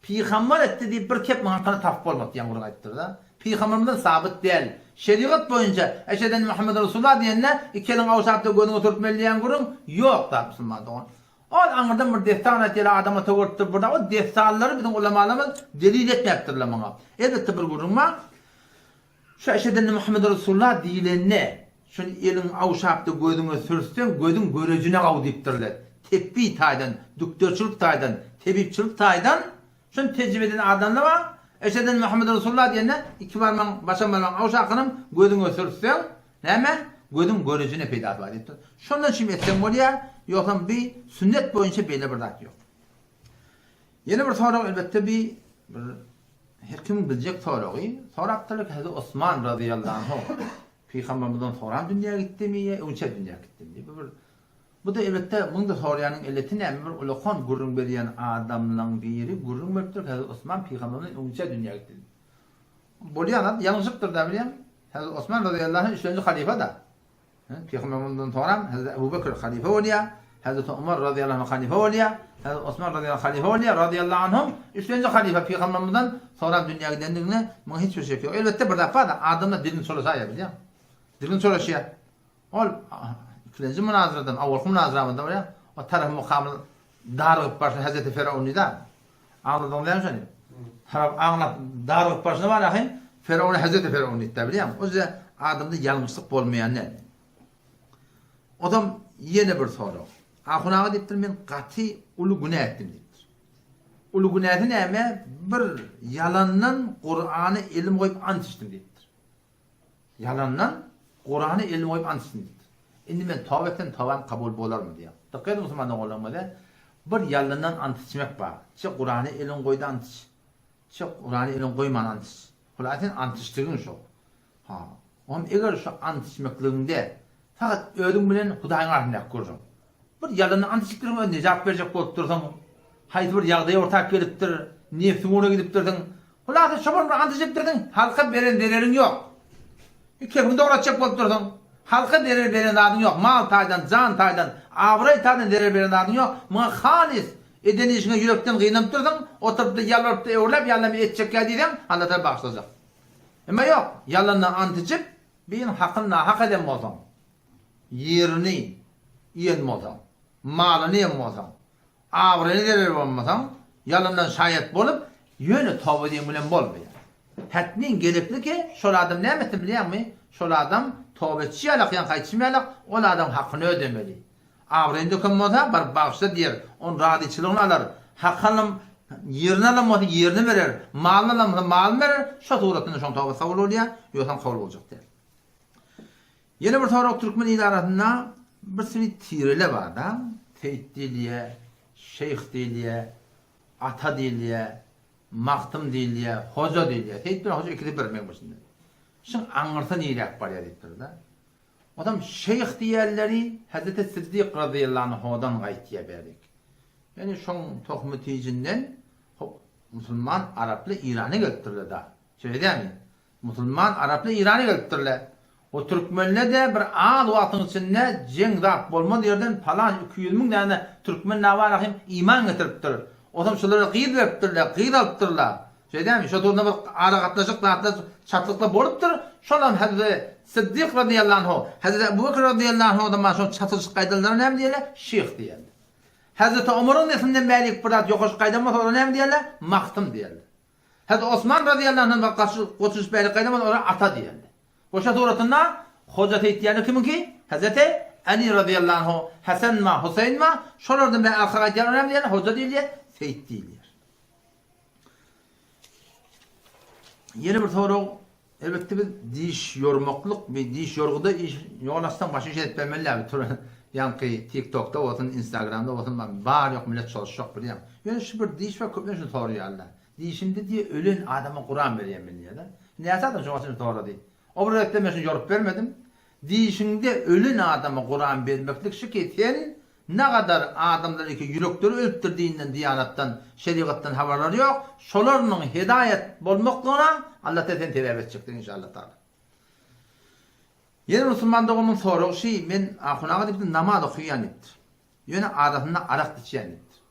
Pygamber etdi diýip bir kep muň hakyny tapyp bolmaz diýen gürrüň aýdypdyr-da. Pygamberimizden sabyt däl. Şerigat boýunça Eşhedü enne Muhammeden Resulullah diýende iki eliňi awşap-da gözüňe sürtmeli diýen gürrüň ýok zat musulman dogan. Ol aňyrdan bir dessan aýtýarlar adama töwüripdir bir zat. O dessanlary biziň ulamalarymyz delil etmäpdirler muňa. Elbetde bir gürrüň bar. Şu Eşhedü enne Muhammeden Resulullah diýlende, şuny eliňi awşapda gözüňe sürtseň, gözüň görejine gaw diýipdirler. Tepbi taýdan, dükderçilik taýdan, tebipçilik taýdan şuny tejribe eden adamlar bar. Eşhedü enne Muhammeden Resulullah diýende, iki barmagyň, başam barmagyň awşakynyň gözüňe sürtseň, näme? Gözüň görejine peýdasy bar diýipdir. Şondan şim etseň bolýar, ýogsam bi sünnet boýunça beýle bir zat ýok. Ýene bir sorag elbetde bi bir her kimiň biljek soragy, sorapdyrlar ki Hezreti Osman razyýallahu anhu Pygambermizden soran dünýä gitdimi ýa öňçä dünýä gitdimi diýip bir bu-da elbetde muny-da soraýanyň illeti näme bir ulakan gürrüň berýän adamlaň biri gürrüň beripdir ki Hezreti Osman Pygambermizden öňçä dünýä gitdi diýip. Bolýan zat ýalňyşypdyr-da bilýäňmi? Hezreti Osman razyýallahu anhu üçlenji halyfa-da. Pygamberimiz soňram Hezreti Ebu Bekr halyfa bolýar, Hezreti Omar razyýallahu anh halyfa bolýar, Hezreti Osman razyýallahu anh halyfa bolýar, razyýallahu anhum üçlenji halyfa Pygamberimizden soňram dünýä gidendigine muňa hiç bir şek ýok. Elbetde bir zat bar-da, adamlar dilini çolaşaýýar bilýäň. Dilini çolaşýar. Ol ikilenji munazaradan, awalky munazaramyzda bolýar, o tarapy mukamyl darygyp barşyna Hezreti Firawny-da. Aňladyňyz dämi şony? Tarap aňlap darygyp barşyna bar ahyn, Firawny Hezreti Firawny diýipdir bilýäňmi? O ýerde adamda ýalňyşlyk bolmaýan däl. Odam ýene bir sorag. Ahun aga diýipdir, men gaty uly günä etdim diýipdir. Uly günäsi näme? Bir ýalandan Kurany elim goýup ant içdim diýipdir. Ýalandan Kurany elime goýup ant içdim diýipdir. Indi men toba etsem tobam kabul bolarmy diýýär. Dykgat ediň musulman doganlarymyz bir ýalandan ant içmek bar. Çe Kurany eliň goýda ant iç. Çe Kurany eliň goýman ant iç. Hulasy sen ant içdigiň şo. Ha. Oňam eger şu ant içmekligiňde fakat özüň bilen Hudaýyň arasyndaky gürrüň. Bir ýalandan ant içipdirsiň öz nejat berjek bolup dursuň. Haýsy bir ýagdaý orta gelipdir, nebsiň ugruna gidipdirsiň. Hulasy şo bir ant içipdirsiň, halka beren zereriň ýok. Kefiňi dogratjak bolup dursuň. Halka zerer beren zadyň ýok. Mal taýdan, jan taýdan, abraý taýdan zerer beren zadyň ýok. Muňa halys eden işiňe ýürekden gynanyp dursuň, oturyp-da ýalbaryp-da öwrüläp, ýallam etjekkä diýseň, Allatagala bagyşlajak. Emma ýok, ýalandan ant içip, biriniň hakyny nahak eden bolsaň, ýerini iýen bolsaň, malyny iýen bolsaň, abraýyna zerer bolmasaň, ýalandan şaýat bolup, ýöne toba diýen bilen bolmaýar. Hetmin gerekli ki, şol adam näme etsin bilýäňmi? Şol adam toba etişi ýalak, ýaňky aýdyşym ýalak, ol adam hakyny ödemeli. Abraýyny döken bolsa, baryp bagyşla diýer, onuň razyçylygyny alar, hakyny. Ýerini alan bolsa ýerini berer, malyny alan bolsa malyny berer, şo suratynda şoň tobasy kabul bolýar, ýogsam kabul boljak däl. Ýene bir sorag türkmen il arasynda bir sürü tirele bar-da, seýit diýilýär, şeýh diýilýär, ata diýilýär, magtym diýilýär, hoja diýilýär. Seýit bilen hoja ikisi bir meň başymda. Şuň aňyrsy niräk barýar diýipdir-de. Otam şeýh diýýänleri Hezreti Siddik razyýallahu anhudan gaýtýar bärik. Ýagny şoň tohumy tijinden hop musulman araply Irana gelipdirler da. Şeýle dälmi? Musulman araply Irana gelipdirler. O türkmenle-de bir az wagtyň içinde jeň zat bolmaz ýerden palan 200 müň däne türkmen nabarahym iman getiripdir. Otam şulara gyz beripdirler, gyz alypdyrlar. Şeý dälmi? Şo turda bir aragatnaşyk zatlar çatlyklar bolupdyr. Şolam Hezreti Siddik razyýallahu anhu, Hezreti Ebu Bekr razyýallahu anhu zaman şo çatylyşyk gaýdanlara näme diýerler? Şyh diýerler. Hezreti Omaryň neslinden bärik bir zat ýokaşyk gaýdan bolsa olara näme diýerler? Magtym diýerler. Hezreti Osman razyýallahu anhdan bir gaçyş goçulyşyp bärik gaýdan bolsa olara ata diýerler. We şo suratynda Hoja Seýit diýýänler kimiňki? Hezreti Äli razyýallahu anhu, Hasan ma, Huseýn ma, şolardan bäri arka gaýdýanlara näme diýerler? Hoja diýilýär, Seýit diýilýär. Ýene bir sorag, elbetde biz diş ýormaklyk, bir diş ýorguda iş ýol açsaň başga iş edip bermeli däl. Tur ýaňky TikTokda bolsun, Instagramda bolsun bar ýok millet çozuşjak bilýäň. Ýöne şu bir diş bar köplenç şuny soraýarlar. Dişimde diýe ölen adama Kuran berýän men diýýär-de. Näçe adam şoňa çenli sorady. O bir gezekde men şuny ýorup bermedim. Dişiňde ölen adama Kuran bermeklik şu ki sen Nagadar adamlar iki ýürekleri ölüpdir dinden diýanatdan şerigatdan habarlary ýok şolarnyň hedaýat bolmaklygyna Alla te sen sebäp etjekdir inşallah taala. Ýene musulman doganymyň soragy şi men ahun aga diýipdir namaz okaýan diýipdir. Ýöne arasynda arak içýän diýipdir.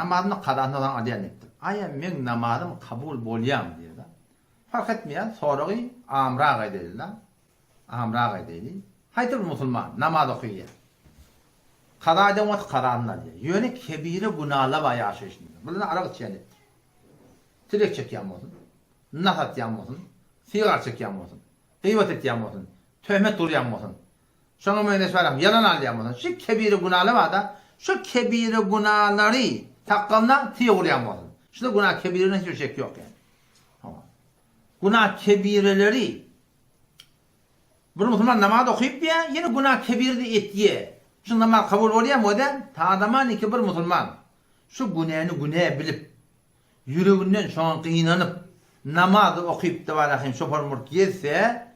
Namazyny kazasyny soň alýan diýipdir. Aýa meň namazym kabul bolýamy diýýär. Fark etmeýär soragy amrak edeýli. Amrak edeýli. Haýsy bir musulman namaz okaýar. Kaza eden wagty kazasyny alýar. Ýöne kebire günala bar ýaşaýşynda. Bular arak içýän diýipdir. Tilek çekýän bolsun, nas atýan bolsun, sigar çekýän bolsun, gybat etýän bolsun, töhmet urýan bolsun. Şoňa meňzeş baram ýalan alýan bolsun. Şu kebire günala bar-da, şu kebire günalary sakgalyna tyg urýan bolsun. Şunda günah kebireden hiç bir şek ýok ýani. Hawa. Günah kebireleri Bir musulman namaz okyp ýa, ýene günah kebirde etýä. Şu namaz kabul bolýamy o däl? Tadaman iki bir musulman şu günäni günä bilip, ýüreginden şoňa gynanyp, namaz okyp tabarahim şopar murt gezse,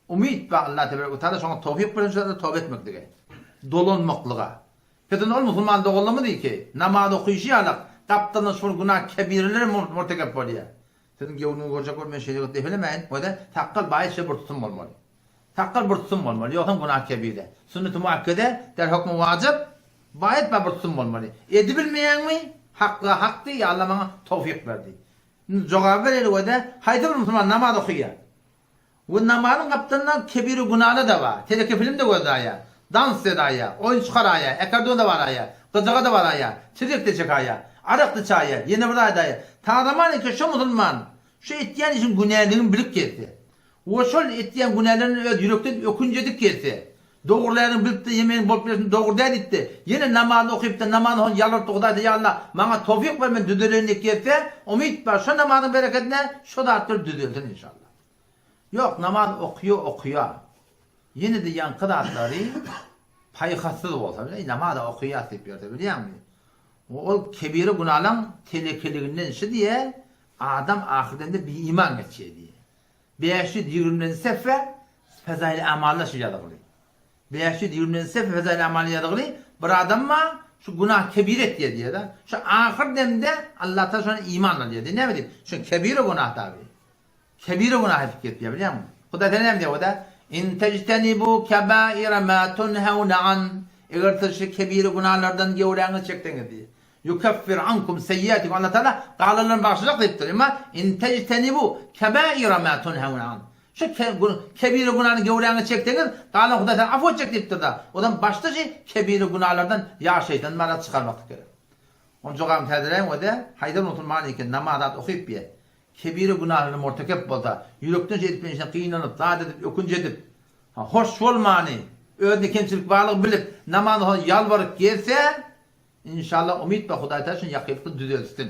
umyt bar Allah tebarek we taala şoňa towfyk bersin şo toba etmeklige, dolanmaklyga. Pesen ol musulman doganlarymyz iki, namaz okyşy ýalak, gapdaldan şol günah kebireleri murtekep bolýa. Siziň göwnüňizi görjek bolup men şeýle depelemäýin, wede, sakgal baýyşça bir tutum bolmaly. Sakgal bir tutum bolmaly, ýogsam günah kebire. Sünneti muakkede, der hökmi wajyp, baýyt ba bir tutum bolmaly. Edibilmeýäňmi, hakga hak diý, ýa Alla maňa towfyk ber diý. Indi jogaby bereli wede, haýsy bir musulman namaz okaýar? We namazyň gapdalynda kebire günala-da bar. Teleke film-de gözläýär. Dans edaýýar, oýun çykaraýýar, akkardeona baraýýar, gyjaga-da baraýýar, çirik-de çekaýýar, arak-da içaýýar, ýene bir zat edaýýar. Tazaman eken şo musulman şu etýän işiň günäligini bilip gelse we şol etýän günälerine öz ýürekden ökünç edip gelse, dogrulärini bilip-de ýe meniň bolup bilesim dogry däl diýip-de, ýene namazyny okyp-da, namazyny soň ýalbaryp-da Hudaýa ýa Alla, maňa towfyk ber men düzeleýin diýip gelse, umyt bar şo namazyň berekedine şo zatlar düzelsin inşallah. Ýok, namaz okýa okýa. Ýene-de ýaňky zatlary paýhassyz bolsa, eý namaz-a okýas diýip ýörse bilýäňmi? Ol kebire günalaň telekeliginden şi diýe, adam ahyrdende biiman geçýä diýe. 520-nji sefre Fezail-i Amalda şu ýazgyly. 520-nji sefre Fezail-i Amalda ýazgyly, bir adam bar, şu günah kebire etýä diýe-de. Şu ahyr demde Allatagala şony iman alýa diýe. Näme diýip? Şu kebire günah tabi. Kebire günah edip gezýär bilýäňmi? Hudaý sen näme diýýär oda? In tejtenibu kebaira ma tunhauna an Eger siz şu kebire günahlardan göwräňizi çekseňiz diýýär. Yukeffir ankum seyyiatikum Allah Taala galanlaryny bagyşlajak diýipdir. Emma in tejtenibu kebaira ma tunhauna an Şu kebire günahny göwräňizi çekseňiz, galan Hudaý Taala afu etjek diýipdir-de. Ozan başda şu kebire günahlardan ýaşaýyşdan mana çykarmaklyk gerek. Onuň jogabyny täzeläýiň we-de haýsy musulman eken namaz zat okyp ýa kebire günahlaryna murtekep bolsa, ýürekden şeýdip bilen gynanyp, zat edip, ökünç edip, hoş bolmany, özünde kemçilik barlygy bilip, namazdan soň ýalbaryp gelse, inşallah umyt bar Hudaý Taala şuny ýakynlykda düzeltsin.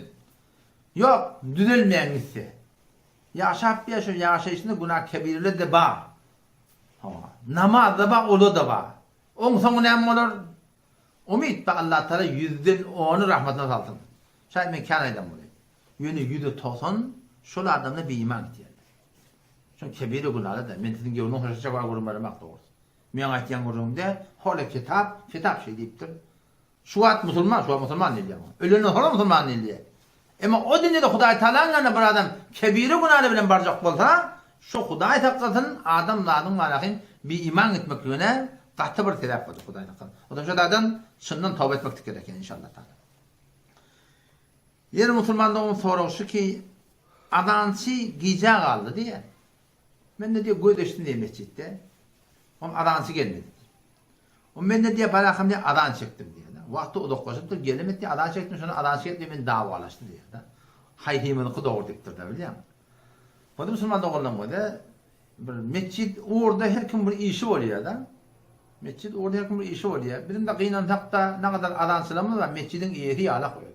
Ýok, düzelmän gitse. Ýaşap ýa şu ýaşaýşynda günah kebirele-de bar. Hawa. Namaz-da bar, ola-da bar. Oň soňy näme bolar? Umyt bar Allatagala ýüzden ony rahmatyna salsyn. Şaýat men kän aýdan muny. Ýöne ýüzde 90 şol adamlar biiman gitýärler. Şoň kebire günahlar-da. Men siziň göwnüň hoş etjek bar gürrüň beremak dogrusy. Meň aýtýan gürrüňimde hole kitap, kitap şeý diýipdir. Şu wagt musulman, şu wagt musulman diýilýär muňa. Ölenden soňra musulman diýilýär. Emma o dünýede Hudaý Tagalaň ýanyna bir adam kebire günäler bilen barjak bolsa, şu Hudaý saklasyn, adamzadyň barahyn biiman gitmekligine gaty bir sebäp boljak Hudaý saklasyn. Onsoň şu taýdan çyndan toba etmeklik gerek eken inşallah taala. Ýene musulman dogan soragy şu ki, azançy gijä galdy diýýär. Mende diýýär göz eşitdim diýýär mesjitde. Oň azançy gelmedi diýýär. O mende diýýär barakam diýýär azan çekdim diýýär. Wagty uzaklaşypdyr gelemedi diýýär azan çekdim şonda azançy gelip diýýär men dawalaşdy diýýär-de. Haýsymyzyňky dogry diýipdir-de bilýäňmi. Onda musulman doganlaryň gözi bir metjit ugurda her kim bir işi bolýar-da. Metjit ugurda her kim bir işi bolýar. Biziň-de gynansak-da nagadar azançylarymyz bar metjidiň eýesi ýalak özi.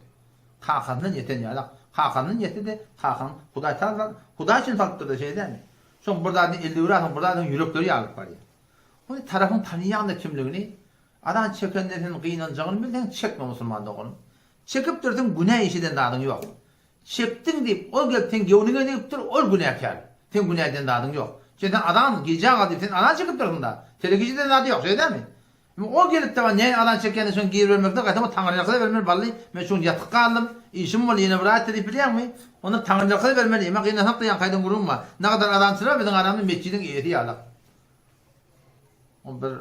Kakasyndan ýeten ýalak. Kakasyndan ýetdi-de kakaň Hudaý taala Hudaý üçin salypdyr-da şeý dälmi. Soň bir zadyny elde görýärsiň bir zadyň ýürekleri ýarylyp barýar. Ony tarapyň tanaýaňda kimligini, azan çekende sen gynanjagyny bilseň çekme musulman doganym. Çekip dursaň günä iş eden zadyň ýok. Çekdiň diýip ol gelip seň göwnüňe degipdir ol günäkär. Seň günä eden zadyň ýok. Sen sen azan gijä gal diýip sen azan çekip dursuňda. Telek iş eden zady ýok şeýle dälmi? Indi ol gelip dagy näme azan çekýände şoň giribermekde gaýtam ol taňryýalkasa bermeli bally men şu gün ýatyk galdym işim boldy ýene bir aýtdy diýip bilýäňmi? Onda taňryýalkasa bermeli emma gynansak-da ýaňky aýdan gürrüňim bar. Nagadar azançylar biziň aramyzda metjidiň eýesi ýalak. Ol bir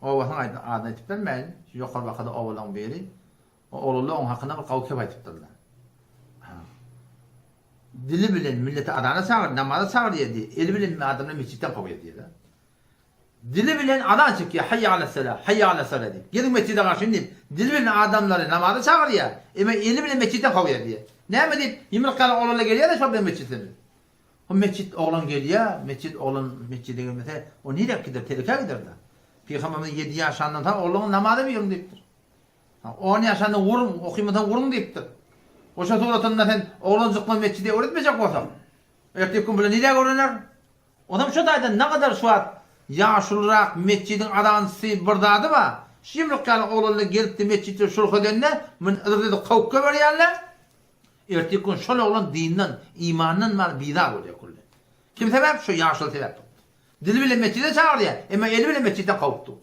obasynyň aýdyny adyny aýtyp bermäýin, şu ýokary bakada obalaryň biri. O oglanlar oň hakynda bir gowy kep aýtypdyrlar. Dili bilen milleti azana çagyr, namaza çagyrýar diýýär, eli bilen adamlary metjitden kowýar diýýär. Dili bilen azan çekýär, Haýýa alas-salah, haýýa alas-salah diýip. Geliň metjide garşy diýip, dili bilen adamlary namaza çagyrýar, emma eli bilen metjitden kowýar diýýär. Näme diýip, ýumruk ýaly oglanlar gelýär-de şol bilen metjitden. O metjit oglan gelýär, metjit oglan metjide gelmese, o nirek gider, telekä gider-dä. Pygamberimiz ýedi ýaşandan soň ogluňy namaza buyuryň diýipdir. On ýaşanda uruň, okymasaň uruň diýipdir. Oşa suratynda sen oglanjykla metjide öwretmejek bolsaň, erteki gün bular nirek öwrener? Onam şo taýdan nagadar şu wagt ýaşulurak metjidiň azançysy bir zady bar. Şu ýumruk ýaly oglanlar gelipdi metjitde şulh edende, muny yzyrdydy kowup goýberýärler. Erteki gün şol oglan dinden, imandan bar bizar bolýar külli. Kim sebäp? Şo ýaşuly sebäp bolupdyr. Dili bilen metjide çagyrýar, emma eli bilen metjitden kowupdyr.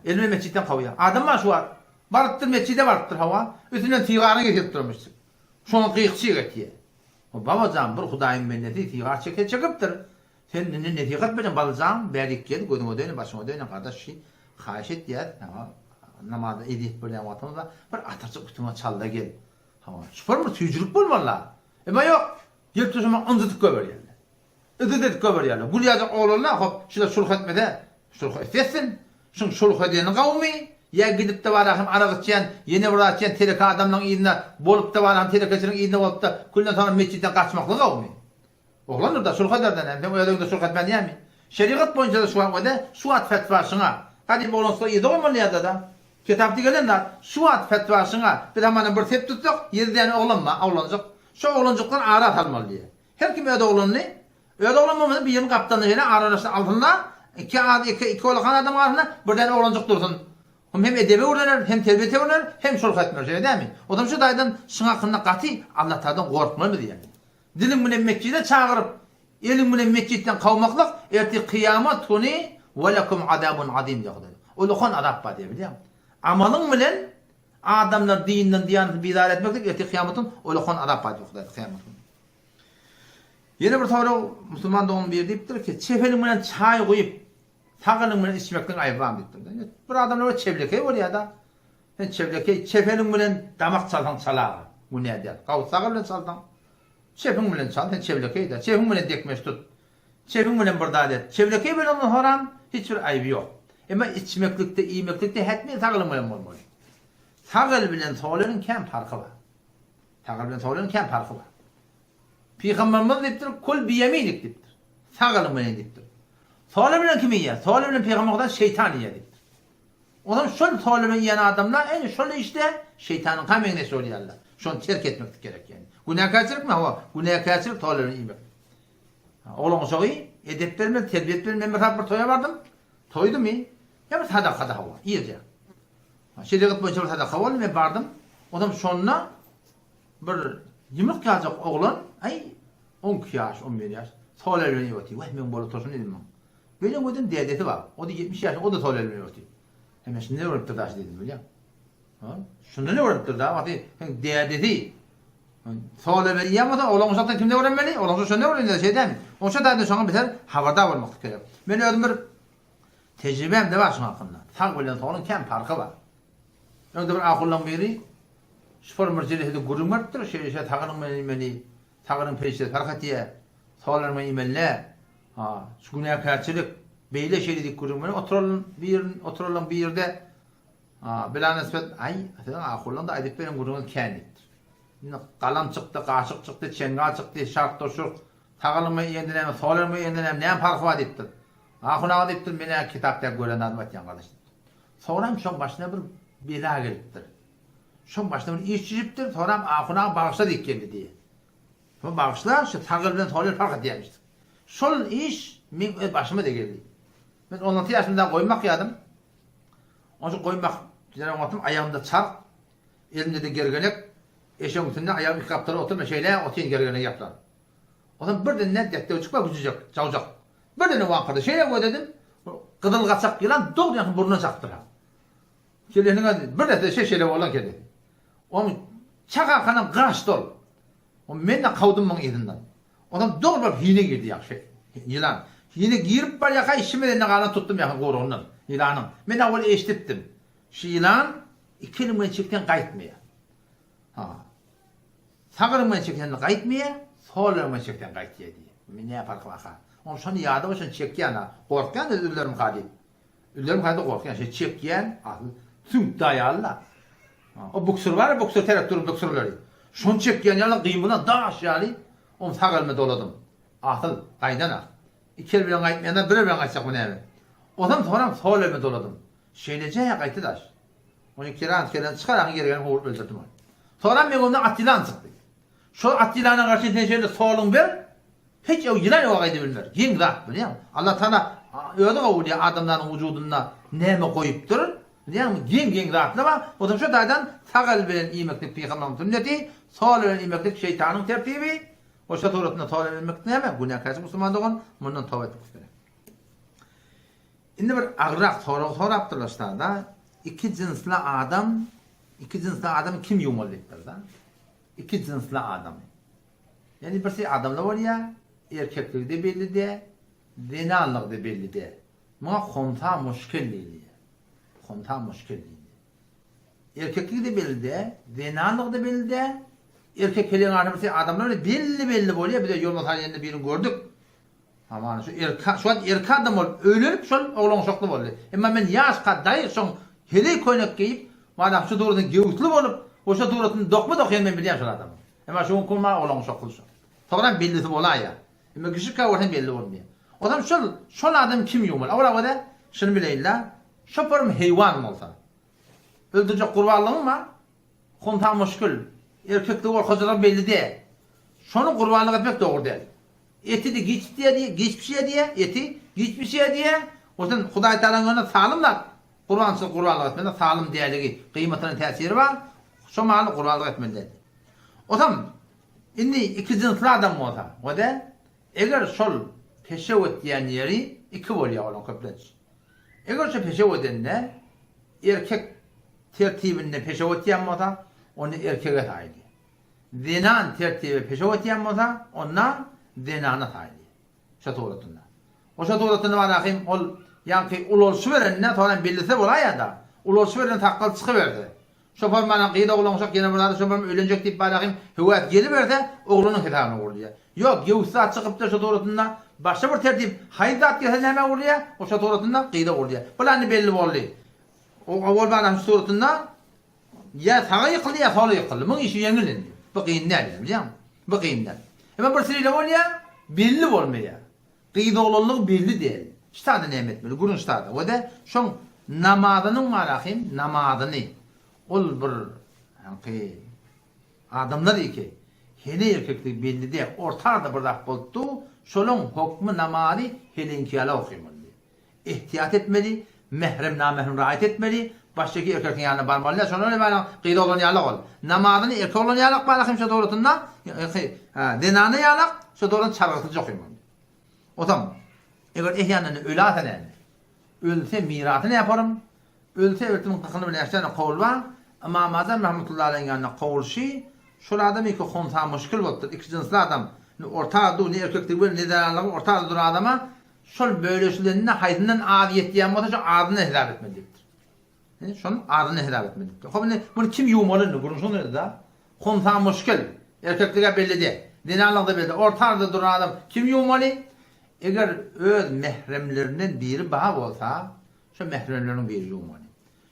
Eli bilen metjitden kowýar. Adam bar şu wagt. Barypdyr metjide barypdyr hawa. Üstünden sigaryny getirip durmuşdyr. Şoňa gyk-çyk etýär. O babajan bir Hudaýyň bendesi sigar çekse çekipdir. Sen indi nesihat berýän balyjan bärik gel gözüňe döne başyňa döne gardaş şi haýyş etýäs hawa namazda ezýet bolýan wagtymyzda bir atyrjyk üstüňe çalda gel. Hawa şular bir süýjülik bolmalyda. Emma ýok gelip durşuma ynjydyp goýberýärler. Yzyt edip goýberýärler. Gül ýaljak oglanlar hop şular şulh etmese şulh etse etsin. Şuň şulh edeni gawumy ýa gidipde bara hem arak içýän ýene bir zat içýän teleke adamlaň yzyna bolupda bara hem telekeçiniň yzyna bolupda külden soňra metjitden gaçmaklygy gawumy. Oglandyr-da şulh ederden hem seň öz öýüňde şulh etmän näme. Şerigat boýunça-da şu wagt öde şu wagt fetwa şuňa. Gadym oglançyklar yzda goýmaly ýa-da-da. Kitapda gelen zat şu wagt fetwa şuňa. Biz hamana bir sep tutsak ýedi däne oglan bar oglanjyk. Şo oglanjykdan ara salmaly diýýär. Her kim öz oglanyny, öz oglan bolmasa biriniň gapdalynda şeýle aralaşyp alsynda, iki az iki iki olakan adamyň arasynda bir däne oglanjyk dursun. Hum hem edebi öwrener, hem terbiýesi öwrener, hem şulh etmer şeýle dälmi? Ozam şu taýdan şuň hakynda gaty Allatagdan gorkmaly biz ýaly. Diliň bilen metjide çagyryp, eliň bilen metjitden kowmaklyk ertir kyýamat güni welekum azabun azim diýýär Hudaý. Ulakan azap bar diýýär bilýäňmi? Amalyň bilen Adamlar dinden diýanetini bizar etmeklik ertir kyýamat gün ullakan azap bar diýip Hudaý kyýamat güni. Ýene bir sorag musulman dogan biri diýipdir ki, çep eliň bilen çaý guýup, sag eliň bilen içmekligiň aýby barmy diýipdir. Bir adamlar bir çeblekeý bolýar-da. Sen çeblekeý çep eliň bilen damak çalsaň çalaga, günä däl. Gawy sag el bilen çalsaň, çepiň bilen çal, sen çeblekeý-dä. Çepiň bilen dekmeç tut. Çepiň bilen bir zat et. Çeblekeý bilen ondan soram hiç bir aýby ýok. Emma içmeklikde, iýmeklikde hetmen sag eliň bilen bolmaly. Sag el bilen sol eliň kän parhy bar. Sag el bilen sol eliň kän parhy bar. Pygamberimiz diýipdir, Kul biýeminik diýipdir. Sag eliň bilen diýipdir. Sol el bilen kim iýýär? Sol el bilen Pygamber Hudaý şeýtan iýýär diýipdir. Onam şol sol bilen iýen adamlar ene şol işde şeýtanyňka meňzeş bolýarlar. Şony terk etmeklik gerek ýani. Günäkärçilikmi? Hawa, günäkärçilik sol el bilen iýmek. Oglan uşagy edep bermeli, terbiýe etmeli. Men bir saat bir toýa bardym. Toýdumy? Ýa bir sadakada hawa, irje. Şerigat boýunça bir sadaka boldy, men bardym. Onam şonda bir ýumruk ýaljak oglan, aý, 12 ýaş, 11 ýaş, sol el bilen iýip otyr. Wah, meň bolup oturyşym diýdim maňa. Beýle gördüm dädesi bar. O-da 70 ýaşynda, o-da sol el bilen iýip otyr. He, men şundan öwrenipdir daşy diýdim, bilýäňmi? Ha, şundan öwrenipdir da, wagty seň dädesi sol el bilen iýen bolsa, oglan uşakdan kimden öwrenmeli? Oglan uşak şondan öwrenýär, şeý dälmi? Oňşa dädeden şoňa beter habardar bolmaklyk gerek. Men özüm bir Tejribäm-de bar şuň hakynda. Sag bilen soluň kän parhy bar. Öňde bir ahullaň biri şufor bir jelesede gürrüň beripdir, şeýle-şeýle sagynyň bilen iýmeli, sagynyň perişdesi parh etýär, soluň bilen iýmeli däl. Ha, şu günäkärçilik, beýle-şeýle diýip gürrüň berip oturan birin, oturanlaň birde, ha, bilanespet, aý, siziň ahullaň-da aýdyp beren gürrüňiz kän diýipdir. Indi galam çykdy, gaşyk çykdy, çeňňal çykdy, şark-da-şurk, sag elim bilen iýende näme, sol elim bilen iýende näme, näme parhy bar diýipdir. Ahun aga diýipdir, men-ä kitapda gören zadymy aýtýan gardaş diýipdir. Soňram şoň başyna bir bela gelipdir. Şoň başyna bir iş düşüpdir, soňram Ahun aga bagyşla diýip geldi diýýär. Soň bagyşla, şu sag el bilen sol el parh edýärmiş. Şol iş meň öz başyma-da geldi. Men on alty ýaşymda goýun bakýardym. Onça goýun bakyp giden wagtym aýagymda çarh, elimde-de gergenek, eşegiň üstünde aýagym iki gapdala oturman şeýle otyryn gergenegi ýaplap. Onsoň birden ne depdewjik bar güjüjek, jawjak. Birden waňkyrdy. Şeýle gözledim, gyzyl gaçak ýylan dogry ýaňky burnuna çakypdyr. Kellesiniň bir desse şe şeýle bolan kellesi. Oň çakarkanam gaçdy ol. Men-de kowdum muň yzyndan. Onsoň dogry baryp hine girdi ýaňky ýylan. Hine girip barýarka işim elinde galan tutdum ýaňky guýrugyndan ýylanyň. Men owal eşidipdim. Şu ýylan iki eliň bilen çekseň gaýtmaýar. Ha. Sag eliň bilen çekende gaýtmaýar, sol eliň bilen çekseň gaýtýar diýýär. Men näme parhy barka? Oň şony ýada şony çekýän-a. Gorkýan öz üllerimka diýip. Üllerimka diýip gorkýan. Şeý çekýän, asyl süňk daýaly-la. O buksur bar-a, buksur terek duran buksurlary. Şony çekýän ýaly gymylan daş ýaly, ony sag elime doladym. Asyl, gaýdan-a. Iki el bilen gaýtmaýanda bir el bilen gaýtjak bu näme? Onam soňram sol elime doladym. Şeýleje gaýtdy daş. Ony kiran kelen çykar aňy ýergeni howrup öldürdim ony. Soňram meň öňümden at ýylan çykdy. Şol at ýylana garşy sen şeýle soluň ber, hiç o ýylan oňa gaýda bilmer. Geň zat bilýäňmi? Allah Taala özi gowy bilýär adamzanyň wujudynda näme goýupdyr. Bilýäňmi? Geň-geň zatlar bar. Onsoň şu taýdan sag el bilen iýmeklik pygamberiň sünneti, sol bilen iýmeklik şeýtanyň tertibi. Oşa suratynda sol bilen iýmeklik näme? Günäkärçilik musulman dogan, mundan toba etmek gerek. Indi bir agyrrak sorag sorapdyrlar ştada, iki jynsly adam, iki jynsly adamy kim ýuwmaly diýipdir-da. Iki jynsly adamy. Ýagny birsi adamly bolýar, erkekligi-de belli däl, zenanlygy-da belli däl. Muňa honsa muşkil diýilýär. Honsa muşkil diýilýär. Erkekligi-de belli däl, zenanlygy-da belli däl. Erkek heleýiň arasynda birsi adamlar belli-belli bolýar, biz ýolda salýanda birini gördük. Hamana şu erka şu wagt erki adam bolup öýlenip şol oglan uşakly boldy. Emma men ýaşka daýy şoň heleý köýnek geýip madam şu suratyny gewsli bolup oşa suratyny dokma dokýan men bilýän şol adamy. Emma şu günki ma oglan uşakly şo. Soňram bellisi bolaýýar. Emma kişika görseň belli bolmaýar. Ozam şol şol adam kim ýuwmaly. Owal awada şuny bileýinle şoparym heýwan bolsa. Öldürjek gurbanlygyň bar. Honha muşkil. Erkekligi gorkajygy belli däl. Şony gurbanlyk etmek dogry däl. Eti-de giç diýýär diýýär, giç bişýär diýýär, eti giç bişýär diýýär. Onsoň Hudaý Tagalaň ýanynda salym zat. Gurbançylyk gurbanlyk etmeli, salym däligi, gyýmatyna täsiri bar. Şo maly gurbanlyk etmeli däl. Onsoň indi iki jynsly adam bolsa, o-da eger şol peşew etýän ýeri iki bolýar olaň köplenç. Eger şo peşew edende erkek tertibinde peşew etýän bolsa, onda erkege saýylýar. Zenan tertibi peşew etýän bolsa, onda zenana saýylýar. Şo suratynda. Oşa suratynda bar ahym ol ýaňky ulalşyberende soňam bellise bolaýada. Ulalşyberende sakgal çykyberse. Şo formana gyz oglan uşak ýene bir zada şo forma öýlenjek diýip bar ahym höwes geliberse oglanyň hesabyna gurulýar. Ýok gewüs zat çykypdyr şo suratynda başga bir tertip haýsy zat gelse nämä gurulýar oşa suratynda gyza gurulýar. Bul indi belli boldy. O owal bar ahym şu suratynda Ýa saga ýykyldy, ýa sola ýykyldy. Muň işi ýeňil indi. Bu kyn däl ýa, bilýäňmi? Bu kyn däl. Emma bir sile bolýar, belli bolmaýar. Gyz-oglanlygy belli däl. Ştada näme etmeli? Gürrüň ştada. We-de şoň namazynyň bar ahym, namazyny. Ol bir haňky adamlar iki. Heleý erkekligi belli däl, orta arada bir zat bolup dur, şolaň hokmy namazy heleýiňki ýaly okymaly. Ehtiýat etmeli, mährem namährem raýat etmeli, başdaki erkekiň ýanyna barmaly däl, şondan ebana gyz oglan ýalak ol. Namazyny erkek oglan ýalak bar hem şo dogrusynda, zenana ýalak, şo dogrusynda çargysyz okymaly. Otam, eger ehýandan ölase näme? Ölse mirasy näparym? Ölse ertimiň kykyny bilen äşgärine kowulba, Ymam Azam rahmetullahi aleýhiň ýanyna kowulşy, şol adam iki hunsa muşkil bolupdyr, iki jynsly adam, ne orta arada ne erkekligi bilen ne zenanlygy orta arada duran adama şol bölüşileninde haýsyndan az ýetýän bolsa şo azyndan hesap etmeli diýipdir. Indi şonuň azyndan hesap etmeli diýipdir. Hop indi muny kim ýuwmaly indi gürrüň şonda edi-da. Hunsa muşkil, erkeklige belli däl, zenanlygy-da belli, orta arada duran adam kim ýuwmaly? Eger öz mähremlerinden biri bar bolsa, Şo mähremleriniň biri ýuwmaly.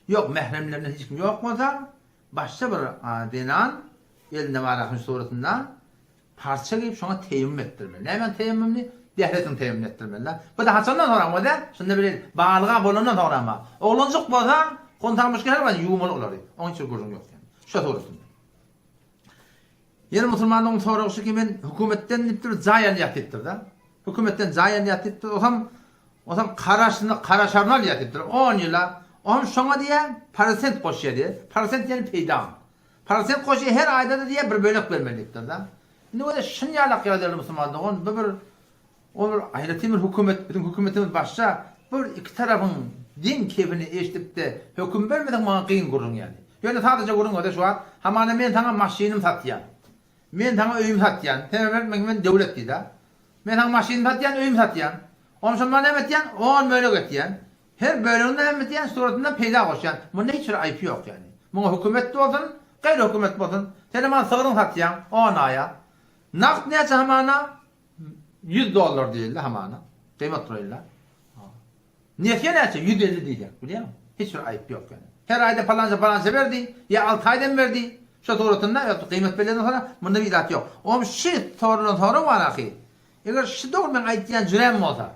Ýok, mähremlerinden hiç kim ýok bolsa, başga bir zenan elinde bar ahun suratynda parça geýip şoňa teýemmüm etdirmeli. Nämäň teýemmümini? Dähretiň teýemmümini etdirmeli. Bu-da haçandan soňra bolýar? Şunda bir balyga bolandan soňra ama. Oglanjyk bolsa, hontamyşka her wagt ýuwmaly olary. Oň hiç bir gürrüňi ýok ýani. Şo suratynda. Ýene musulmanlaryň soragy şu ki men hökümetden diýipdir jaý alýas diýipdir-de. Hökümetden jaý alýas diýipdir. Osam osam karaşyny karaşaryny alýas diýipdir. 10 ýyla. Ohm şoňa diýýär prosent goşýar diýýär. Prosent diýeni peýda. Prosent goşýar her aýda-da diýýär bir bölek bermeli diýipdir-de. Indi bolsa şun ýalak ýagdaýlar musulman dogan bu bir Ol bir aýratyn bir hökümet, biziň hökümetimiz başga, bir iki tarapyň deň kepini eşidip-de höküm bermeseň maňa kyn gürrüň ýaly. Ýöne sadaja gürrüň bolsa şu wagt, hamana men saňa maşynym satýan. Men saňa öýümi satýan. Sebäbi men men döwlet diýdä. Men saňa maşynymy satýan, öýümi satýan. Onsoň şony maňa näme etýän? On bölek etýän. Her bölegini näme etýän? Suratyndan peýda goşýan. Munda hiç bir aýyp ýok ýaly. Muňa hökümet bolsun, gaýry hökümet bolsun. Senem maňa sygryňy satýaň, on aýa. Nagt näçe hamana? 100 dollar diýildi hamana. Gyýmat duraýynda. Nesýe näçe? 150 diýýär. Bilýäňmi? Hiç bir aýyp ýok ýöne. Her aýda palança palança berdi, ýa 6 aýdan berdi. Şo suratynda ýa gyýmat bellenden soňra munda bir zat ýok. Oňam şi sorulan sorag bar ahy. Eger şi dogry meň aýtýan jüräm bolsa,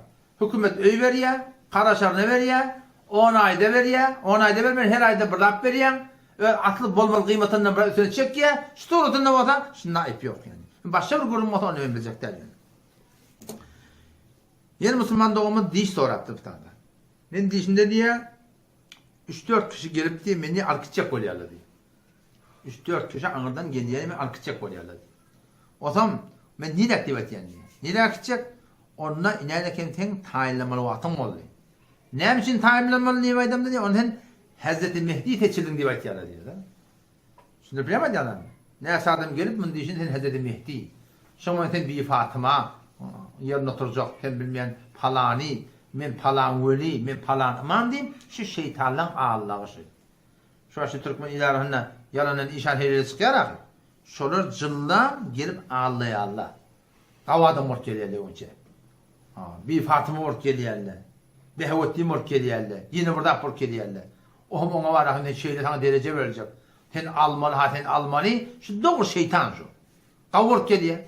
hökümet öý berýär, garaşaryna berýär, on aýda berýär, on aýda bermän her aýda bir zat berýäň, Öz asly bolmaly gyýmatyndan biraz üstüne çekýär. Şu suratynda bolsa, şunda aýyp ýok ýani. Başga bir gürrüň bolsa ony men biljek däl ýöne. Ýene musulman doganymyz diş sorapdyr bir tane. Men dişimde diýýär, 3-4 kişi gelip diýýär, meni alyp gitjek bolýarlar diýýär. 3-4 kişi aňyrdan gelýär, meni alyp gitjek bolýarlar diýýär. Osam, men niräk diýip aýtýan diýýär. Niräk gitjek? Onda inäne eken seň taýynlamaly wagtyň boldy. Näme üçin taýynlamaly diýip aýdamda diýýär, onda sen Hezreti Mehdi seçildiň diýip aýtýarlar diýýär. Düşündirip bilýärmi aýdýanlarymy? Näçe adam gelip muny diýşin sen Hezreti Mehdi. Şoň bilen sen Bibi Fatyma ýerinde oturjak, sen bilmeýän palany, men palan weli, men palan ymam diýip, şu şeýtanlaň allagy şu. Şu wagt şu türkmen il arasynda ýalandan işan heleýler çykýar ahyr. Şolar jyllam gelip allaýarlar. Gawy adam bolup gelýärler öňçe. Bibi Fatyma bolup gelýärler. Behawetdin bolup gelýärler. Ýene bir zat bolup gelýärler. Ohm oňa bar ahym sen şeýle saňa dereje beriljek. Sen almaly ha sen almaly. Şu dogry şeýtan şu. Gawy bolup gelýär.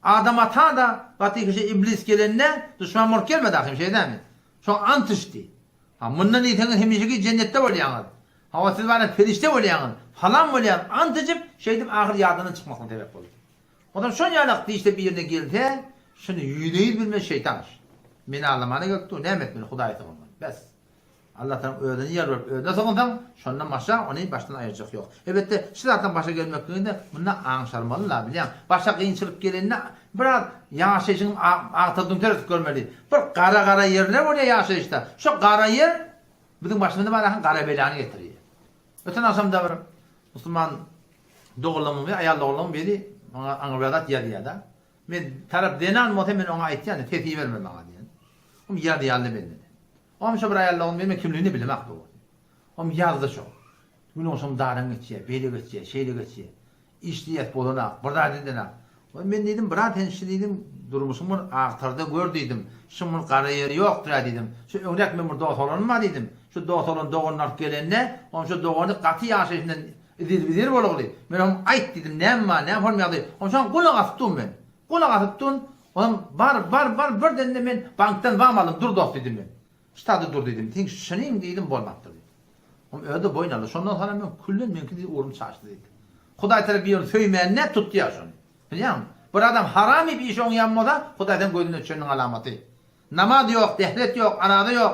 Adam ata-da gaty kişi iblis gelende duşman bolup gelmedi ahym şeýle dälmi? Şoň ant içdi. Ha mundan iýseňiz hemişeki jennetde bolýaňyz. Hawa siz bana perişde bolýaňyz. Falan bolýaňyz. Ant içip şeýdip ahyr ýadyndan çykmaklyk sebäp boldy. Onsoň şon ýalak dişde birine gelse, şuny ýüzbe-ýüz bilmez şeýtan iş. Meni aldamana gelip dur, näme etmeli, Hudaýa sygynmaly. Bes. Allatalaň özüne ýalbaryp, özüne sygynsaň, şondan başga ony başdan aýyrjak ýok. Elbetde, şu zatlaryň başa gelmekliginde munda aňşarmaly-la, bilýäň. Başa kynçylyk gelende biraz ýaşaýşyň agtar-düňter edip görmeli. Bir gara-gara ýerler bolýar ýaşaýyşda. Şo gara ýer biziň başymyza barahan gara belany getirýär. Öten agşamda bir musulman doganlarymyň biri, aýal doganlarymyň biri maňa aňry bir zat ýazýar-da. Men tarap zenan bolsa men oňa aýtýan, ses iberme maňa diýen. Oň ýazýarly menden. Oň şo bir aýal dogan men kimligini bilemok dogry. Oň ýazdy şo. Gün agşam daran geçýär, beýle geçýär, şeýle geçýär. Işleýäs bolanak, bir zat edenak. Oý men diýdim, brat sen şi diýdim, durmuşyň bir agtarda gör diýdim. Şuň bir gara ýeri ýokdur-a diýdim. Şu öňräk men bir dos oglanym bar diýdim. Şu dos oglan doganyny alyp gelende, onuň şu dogany gaty ýaşaýşyndan izir-bizir bolugly. Men oňa aýt diýdim, näme bar, näme bolmaýar diýdim. Onuň şoňa gulak asyp dun men. Gulak asyp dun. Onuň bar, bar, bar birdende men bankdan wam aldym, dur dost diýdim men. Ştada dur diýdim. Seň şynyň diýdim bolmapdyr diýdi. Onuň özi-de boýun aldy. Şondan soňra men küllen meňki diýdi ugrum çaşdy diýdi. Hudaý tarap birini söýmänine tutýar şony. Bilýäňmi? Bir adam haram iýip iş oňýan bolsa, Hudaý seň gözünden düşeniniň alamaty. Namaz ýok, dehret ýok, araza ýok,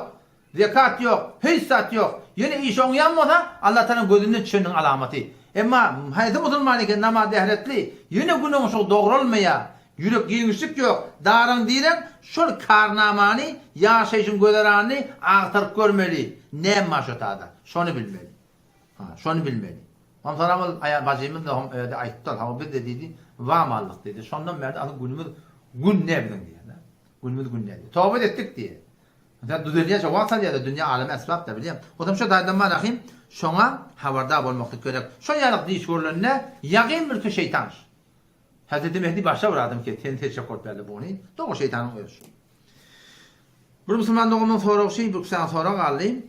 zekat ýok, hiç zat ýok. Ýöne iş oňýan bolsa, Allatagalaň gözünden düşeniniň alamaty. Emma haýsy musulman eken namaz dehretli, ýöne gün oňşugy dogralmaýar, ýürek giňişlik ýok, daraň-direň şol karnamany, ýaşaýşyň güzeranyny agtaryp görmeli, näme bar şo tada, şony bilmeli. Ha, şony bilmeli. Onsoňam ol aýal bajymyz-da hom özi aýtdy, hawa biz-de diýdi, wam aldyk diýdi. Şondan bäri asyl günümiz gün ne biziň diýýär. Günümiz gün ne diýýär. Toba etdik diýýär. Sen düzelýänçä wagt alýar-da, dünýä alem esbap-da bilýän. Onsoň şo taýdan bar ahym, şoňa habardar bolmaklyk gerek. Şol ýalyk diş görlende, ýagyn mülki şeýtanş. Hezreti Mehdi başga bir adam ki, seni seçjek bolup geldi buny. Dogry şeýtanyň özi şu. Bir musulman doganymyň soragy şi, bir sany sorag galdy.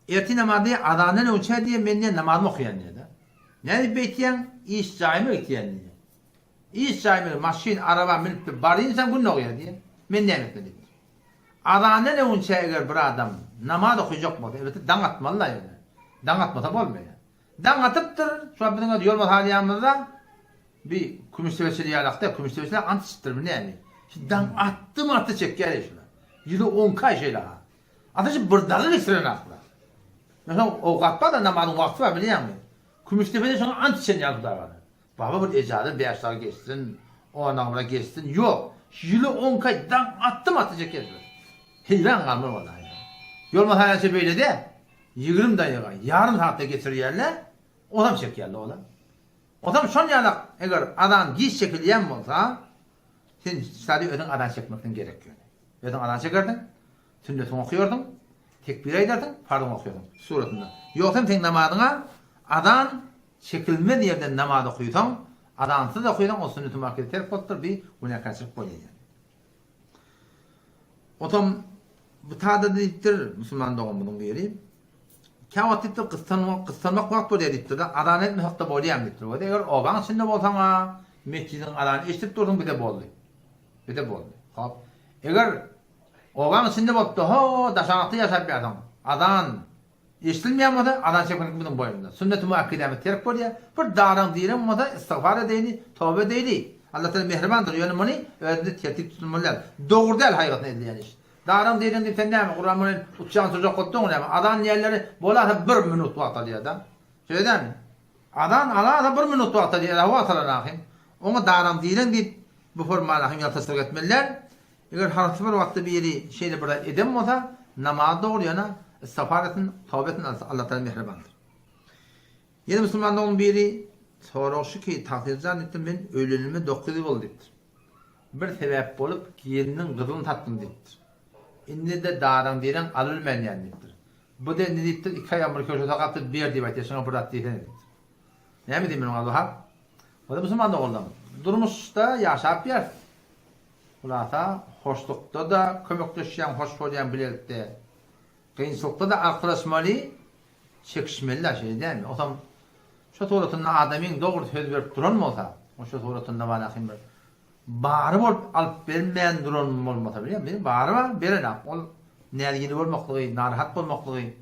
Ertir namazy azandan öňçä diýýär, men diýýär namazymy okaýan diýýär-de. Nädip beýtýäň? Iş jaýyma gitýän diýýär. Iş jaýyma maşyn, araba münüp de barynçam gün dogýar diýýär. Men näme etmeli diýipdir. Azandan öňçä eger bir adam namaz okajak bolsa, elbetde daň atmaly-da ýöne. Daň atmasa bolmaýar. Daň atypdyr, şu wagt biziň ýolbars alýanymyzda bir kümüşdebeçili ýalakda, kümüşdebeçiler ant içipdir, bu näme? Şu daň atdymy atdy çekýär şular. Ýyly on iki aý şeýle ha. Ataşy bir dagy geçiren akla. Meselem, owkat bar-da namazyň wagty bar bilýäňmi? Kümüşdepede şoňa ant içen ýaly Hudaýa. Baba bir ejaza bäş dagy geçsin, on dagy bir geçsin. Ýok. Ýyly on iki aý daň atdym atdy çekýär şular. Heýran galmaly wallahi. Ýolmasa näçe beýle-de, 20 daýyga ýarym sagatda geçirýärler, onam çekýärler olar. Onam şon ýalak eger azan giç çekilýän bolsa, sen sady özüň azan çekmekden gerek ýok. Özüň azan çekerdiň, sünnetiňi okaýardyň, tekbir aýdardyň, parzyňy okaýardyň suratynda. Ýogsam seň namazyňa azan çekilmez ýerden namaz okaýsaň, azansyz okaýsaň ol sünneti muakkede terk bolupdyr, bi günäkärçilik bolýar ýaly. Otam bu tada diýipdir musulman doganymyzyň biri. Käwagt diýipdir gyssanmak, gyssanmak wagt bolýar diýipdir-de, azan etmesek-de bolýarmy diýipdir. Bolýar, eger obaň içinde bolsaň-a, metjidiň azanyny eşidip dursuň bize boldy. Bize boldy. Hop. Eger obaň içinde bolup-da, ho, daşaňakda ýaşap ýatsaň, azan eşidilmeýän bolsa, azan çekmek biziň boýnumyzda. Sünneti muakkidämiz terk bolýar. Bir daraň direň bolsa, istigfar edeýli, toba edeýli. Allah Taala mähribandyr, ýöne muny özümizde tertip tutulmaly däl. Dogry däl haýgysyna edilýän iş. Daraň direň diýip sen näme, Kuran bilen uçjagyny uçurjak bolup durň näme? Azan diýenleri bolasa bir minut wagt alýar-da. Şeýle dälmi? Azan alasa bir minut wagt alýar, wagt alan ahym. Oňa daraň direň diýip Bu formany hem ýaltaçylyk etmeli däl. Eger harsy bir wagtda biri şeýle bir zat eden bolsa, namazy dogry ýöne istigfar etsin, toba etsin, Allah Tagala mähribandyr. Ýene musulman dogan biri sorag şu ki, Tagsyrjan diýipdir, men öýlenenime 9 ýyl boldy diýipdir. Bir sebäp bolup gelniň gyzylyny satdym diýipdir. Indi-de daraň-direň alylmaýan diýipdir. Bu-da indi diýipdir, iki aýagym bir köşe sakapdyr, ber diýip aýtýar, şoňa bir zat diýsene diýipdir. Näme diýmeli oňa Abdulhak? Onda musulman doganlarym, durmuşda ýaşap ýaris. Hulasa, hoşlukda-da kömekleşýäň, hoş bolýaň bilelikde. Kynçylykda-da arkalaşmaly, çekişmeli-dä, şeýle dälmi? Onsoň şo suratynda adamyň dogry söz berip duran bolsa, şo suratynda walakin bir bary bolup alyp bermän duran bolmasa, bilýäňmi, biri bary bar, berenak. Ol nägile bolmaklygy, narahat bolmaklygy,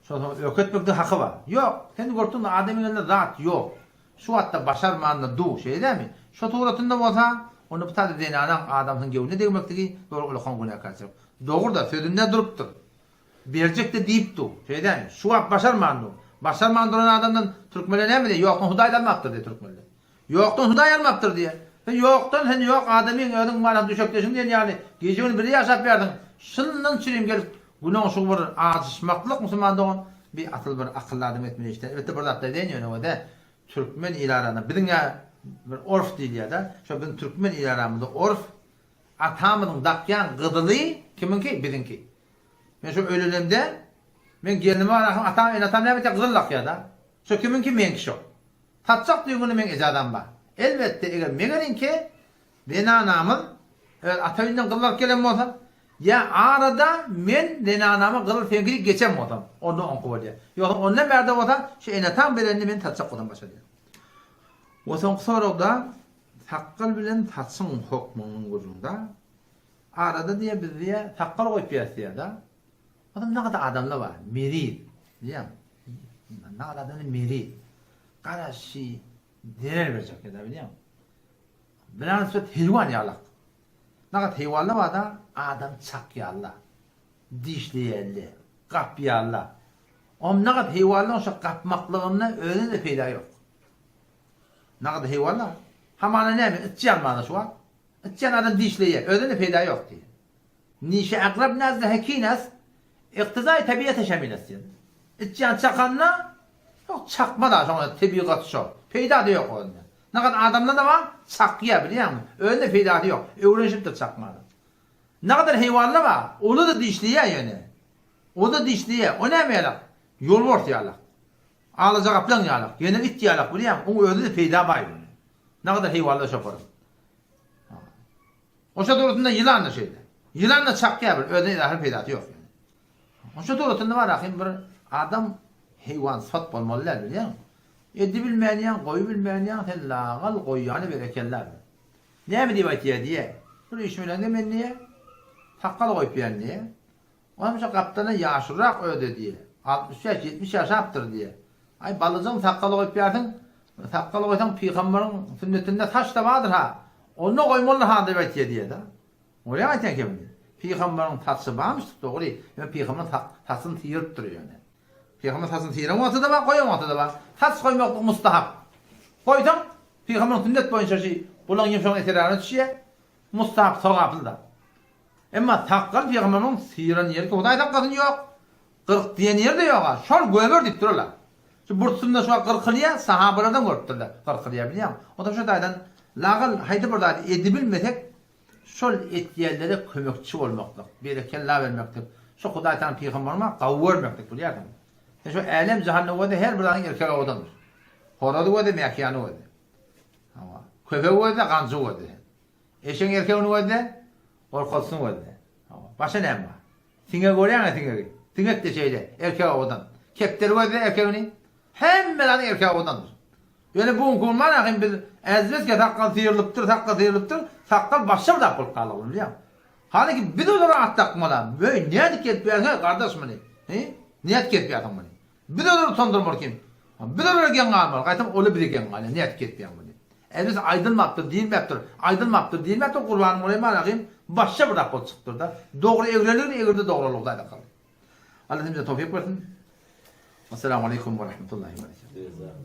Şonsoň öketmekde haky bar. Ýok, sen görüpdiň adamyň elinde zat ýok. Şu wagtda başarmanda du, şeýle dälmi? Şo suratynda bolsa, onda bu taýda zenanaň adamsynyň göwnüne degmekligi dogry ulakan günäkärçilik. Dogry-da, sözünde durupdyr. Berjek-de diýip du, şeýle dälmi? Şu wagt başarman du. Başarman duran adamdan türkmenler näme diýýär? Ýokdan Hudaý-da almapdyr diýýär türkmenler. Ýokdan Hudaý almapdyr diýýär. Sen ýokdan, sen ýok adamyň, özüň malam düşekdeşiň diýen ýaly, gije-gündiz bile ýaşap ýarsyň. Şundan çürim gelip, günäň şu bir azyşmaklyk musulman dogan, bi asyl bir akylly adam etmeli iş däl. Elbetde bir zatlar edeýin ýöne o-da türkmen il arasynda biziň-ä bir orf diýilýär-de, şo biziň türkmen il aramyzda orf, atamyzyň dakýan gyzyly kimiňki? Biziňki. Men şo öýlenemde, meň gelnime barasym atam, ene-atam näme etýär? Gyzyl dakýar-da. Şo kimiňki? Meňki şo. Satjak düwgüni meň ejazam bar. Elbetde, eger megeriňki zenanamyz öz ata öýünden gyzyl alyp gelen bolsa, ýa arada men zenanama gyzyl seňki diýip geçen bolsam, onda oňky bolýar. Ýogsa ondan bärde bolsa, şu ene-ataň berenini men satjak bolsam başarýan. We soňky soragda sakgal bilen saçyň hokmunyň gürrüňda. Arada diýýär biz diýýär sakgal goýup ýörüs diýýär-de. Olam nagada adamlar bar, meriz, bilýäňmi? Nagada adamlar meriz. Garaşy zerer berjek ýa-da bilýäňmi? Bilanisbet heýwan ýalak. Nagat heýwanlar barda adam çakýarlar, dişleýärler, gapýarlar. Om nagat heýwanlaryň şo gapmaklygynda özüne-de peýda ýok. Nagat heýwanlar. Hamana näme, içýan barda şu wagt. Içýan adam dişleýär, özüne peýda ýok diýýär. Nişe akrab nazde hekin ast, iktizaý tebiýete şemil ast diýýär. Içýan çakanda, ýok çakmaz-a şoňa tebigaty şo. Peýda-da ýok özüne. Nagat adamda-da bar, çakýar bilýäňmi? Özüne peýdasy ýok, öwrenişipdir çakmana. Nagadar heýwanda bar, ony-da dişleýär ýöne. O-da dişleýär. O näme ýalak? Ýolbars ýalak. Alaja gaplaň ýalak. Ýöne it ýalak bilýäňmi? Oň özüne peýda bar ýöne. Nagadar heýwanda şoparyň. Oşa dogrusynda ýylan-da şeýle. Ýylan-da çakýar bir, özüne edahil peýdasy ýok ýöne. Oşa dogrusynda bar ahym bir adam heýwan sypat bolmaly däl bilýäňmi? Edibilmänýäň, goýubilmänýäň, sen lagal goýýany berekella bir. Näme diýip aýtýar diýýä. Bir iş bileňde men diýýä, sakgal goýup ýän diýýä. Onam şo gapdaldan ýaşulurak özi diýýä. 65, 70 ýaşapdyr diýýä. Aý balyjygym sakgal goýup ýärsiň, sakgal goýsaň pygambaryň sünnetinde saç-da bardyr-ha. Onda goýmalydyr-ha diýip aýtýar diýýä-de. Görýäňmi aýtýan kemini? Pygambaryň saçy barmyş dogry, ýöne pygamber saçyny syrypdyr ýöne. Pygamber saçyny syran wagty-da bar, goýan wagty-da bar. Saç goýmaklyk mustahap. Goýsaň, pygamberiň sünnet boýunça şi gulagyň ýumşagyny eserine düşýär. Mustahap, sogaply zat. Emma sakgal pygamberiň syran ýeri ki, Hudaý saklasyn ýok. Gyrk diýen ýeri-de ýok-a. Şol göber diýip durarlar. Şu burçunda şu wagt gyrkylýar, sahabalardan görüpdirler. Gyrkylýar bilýäňmi? Onsoň şu taýdan lagal haýsy bir zady edibilmesek, Şol etýänlere kömekçi bolmaklyk, berekella bermeklik, şo Hudaý Taganyň pygamberini gawy görmeklik bilýärsiňmi? Sen şo älem jahanda gözle her bir zadyň erkegi owadandyr. Horazy gözle, mäkiýany gözle. Hawa. Köpegi gözle, ganjygy gözle sen. Eşegiň erkegini gözle, gorkalysyny gözle. Hawa. Başga näme bar? Siňegi görýäňä siňegi. Siňek-de şeýle, erkegi owadan. Kepderi gözle erkegini. Hemme zadyň erkegi owadandyr. Ýöne bu günki gün bar ahym biz äzbezke sakgal syrylypdyr, sakgal syrylypdyr, sakgal başga bir zat bolup galdy oglum bilýäňmi? Haliki biz olara at dakmalam. Weý nädip gelip ýörsiň gardaş muny? He? Nädip gelip ýörsiň muny? Biz olary utandyrmaly kim? Biz olara geň galmaly, gaýtam olar bize geň galýar, nädip gelip ýörüň muny? Äzbez aýdylmapdyr, diýilmäpdir, aýdylmapdyr, diýilmäpdir, gurbanyň bolaýyn bar ahym başga bir zat bolup çykypdyr-da. Dogry egreligini egride dogrulygy Hudaý saklaly. Allah hemmämize towfyk bersin. Assalamu aleýkum we rahmetullahi we berekatuh.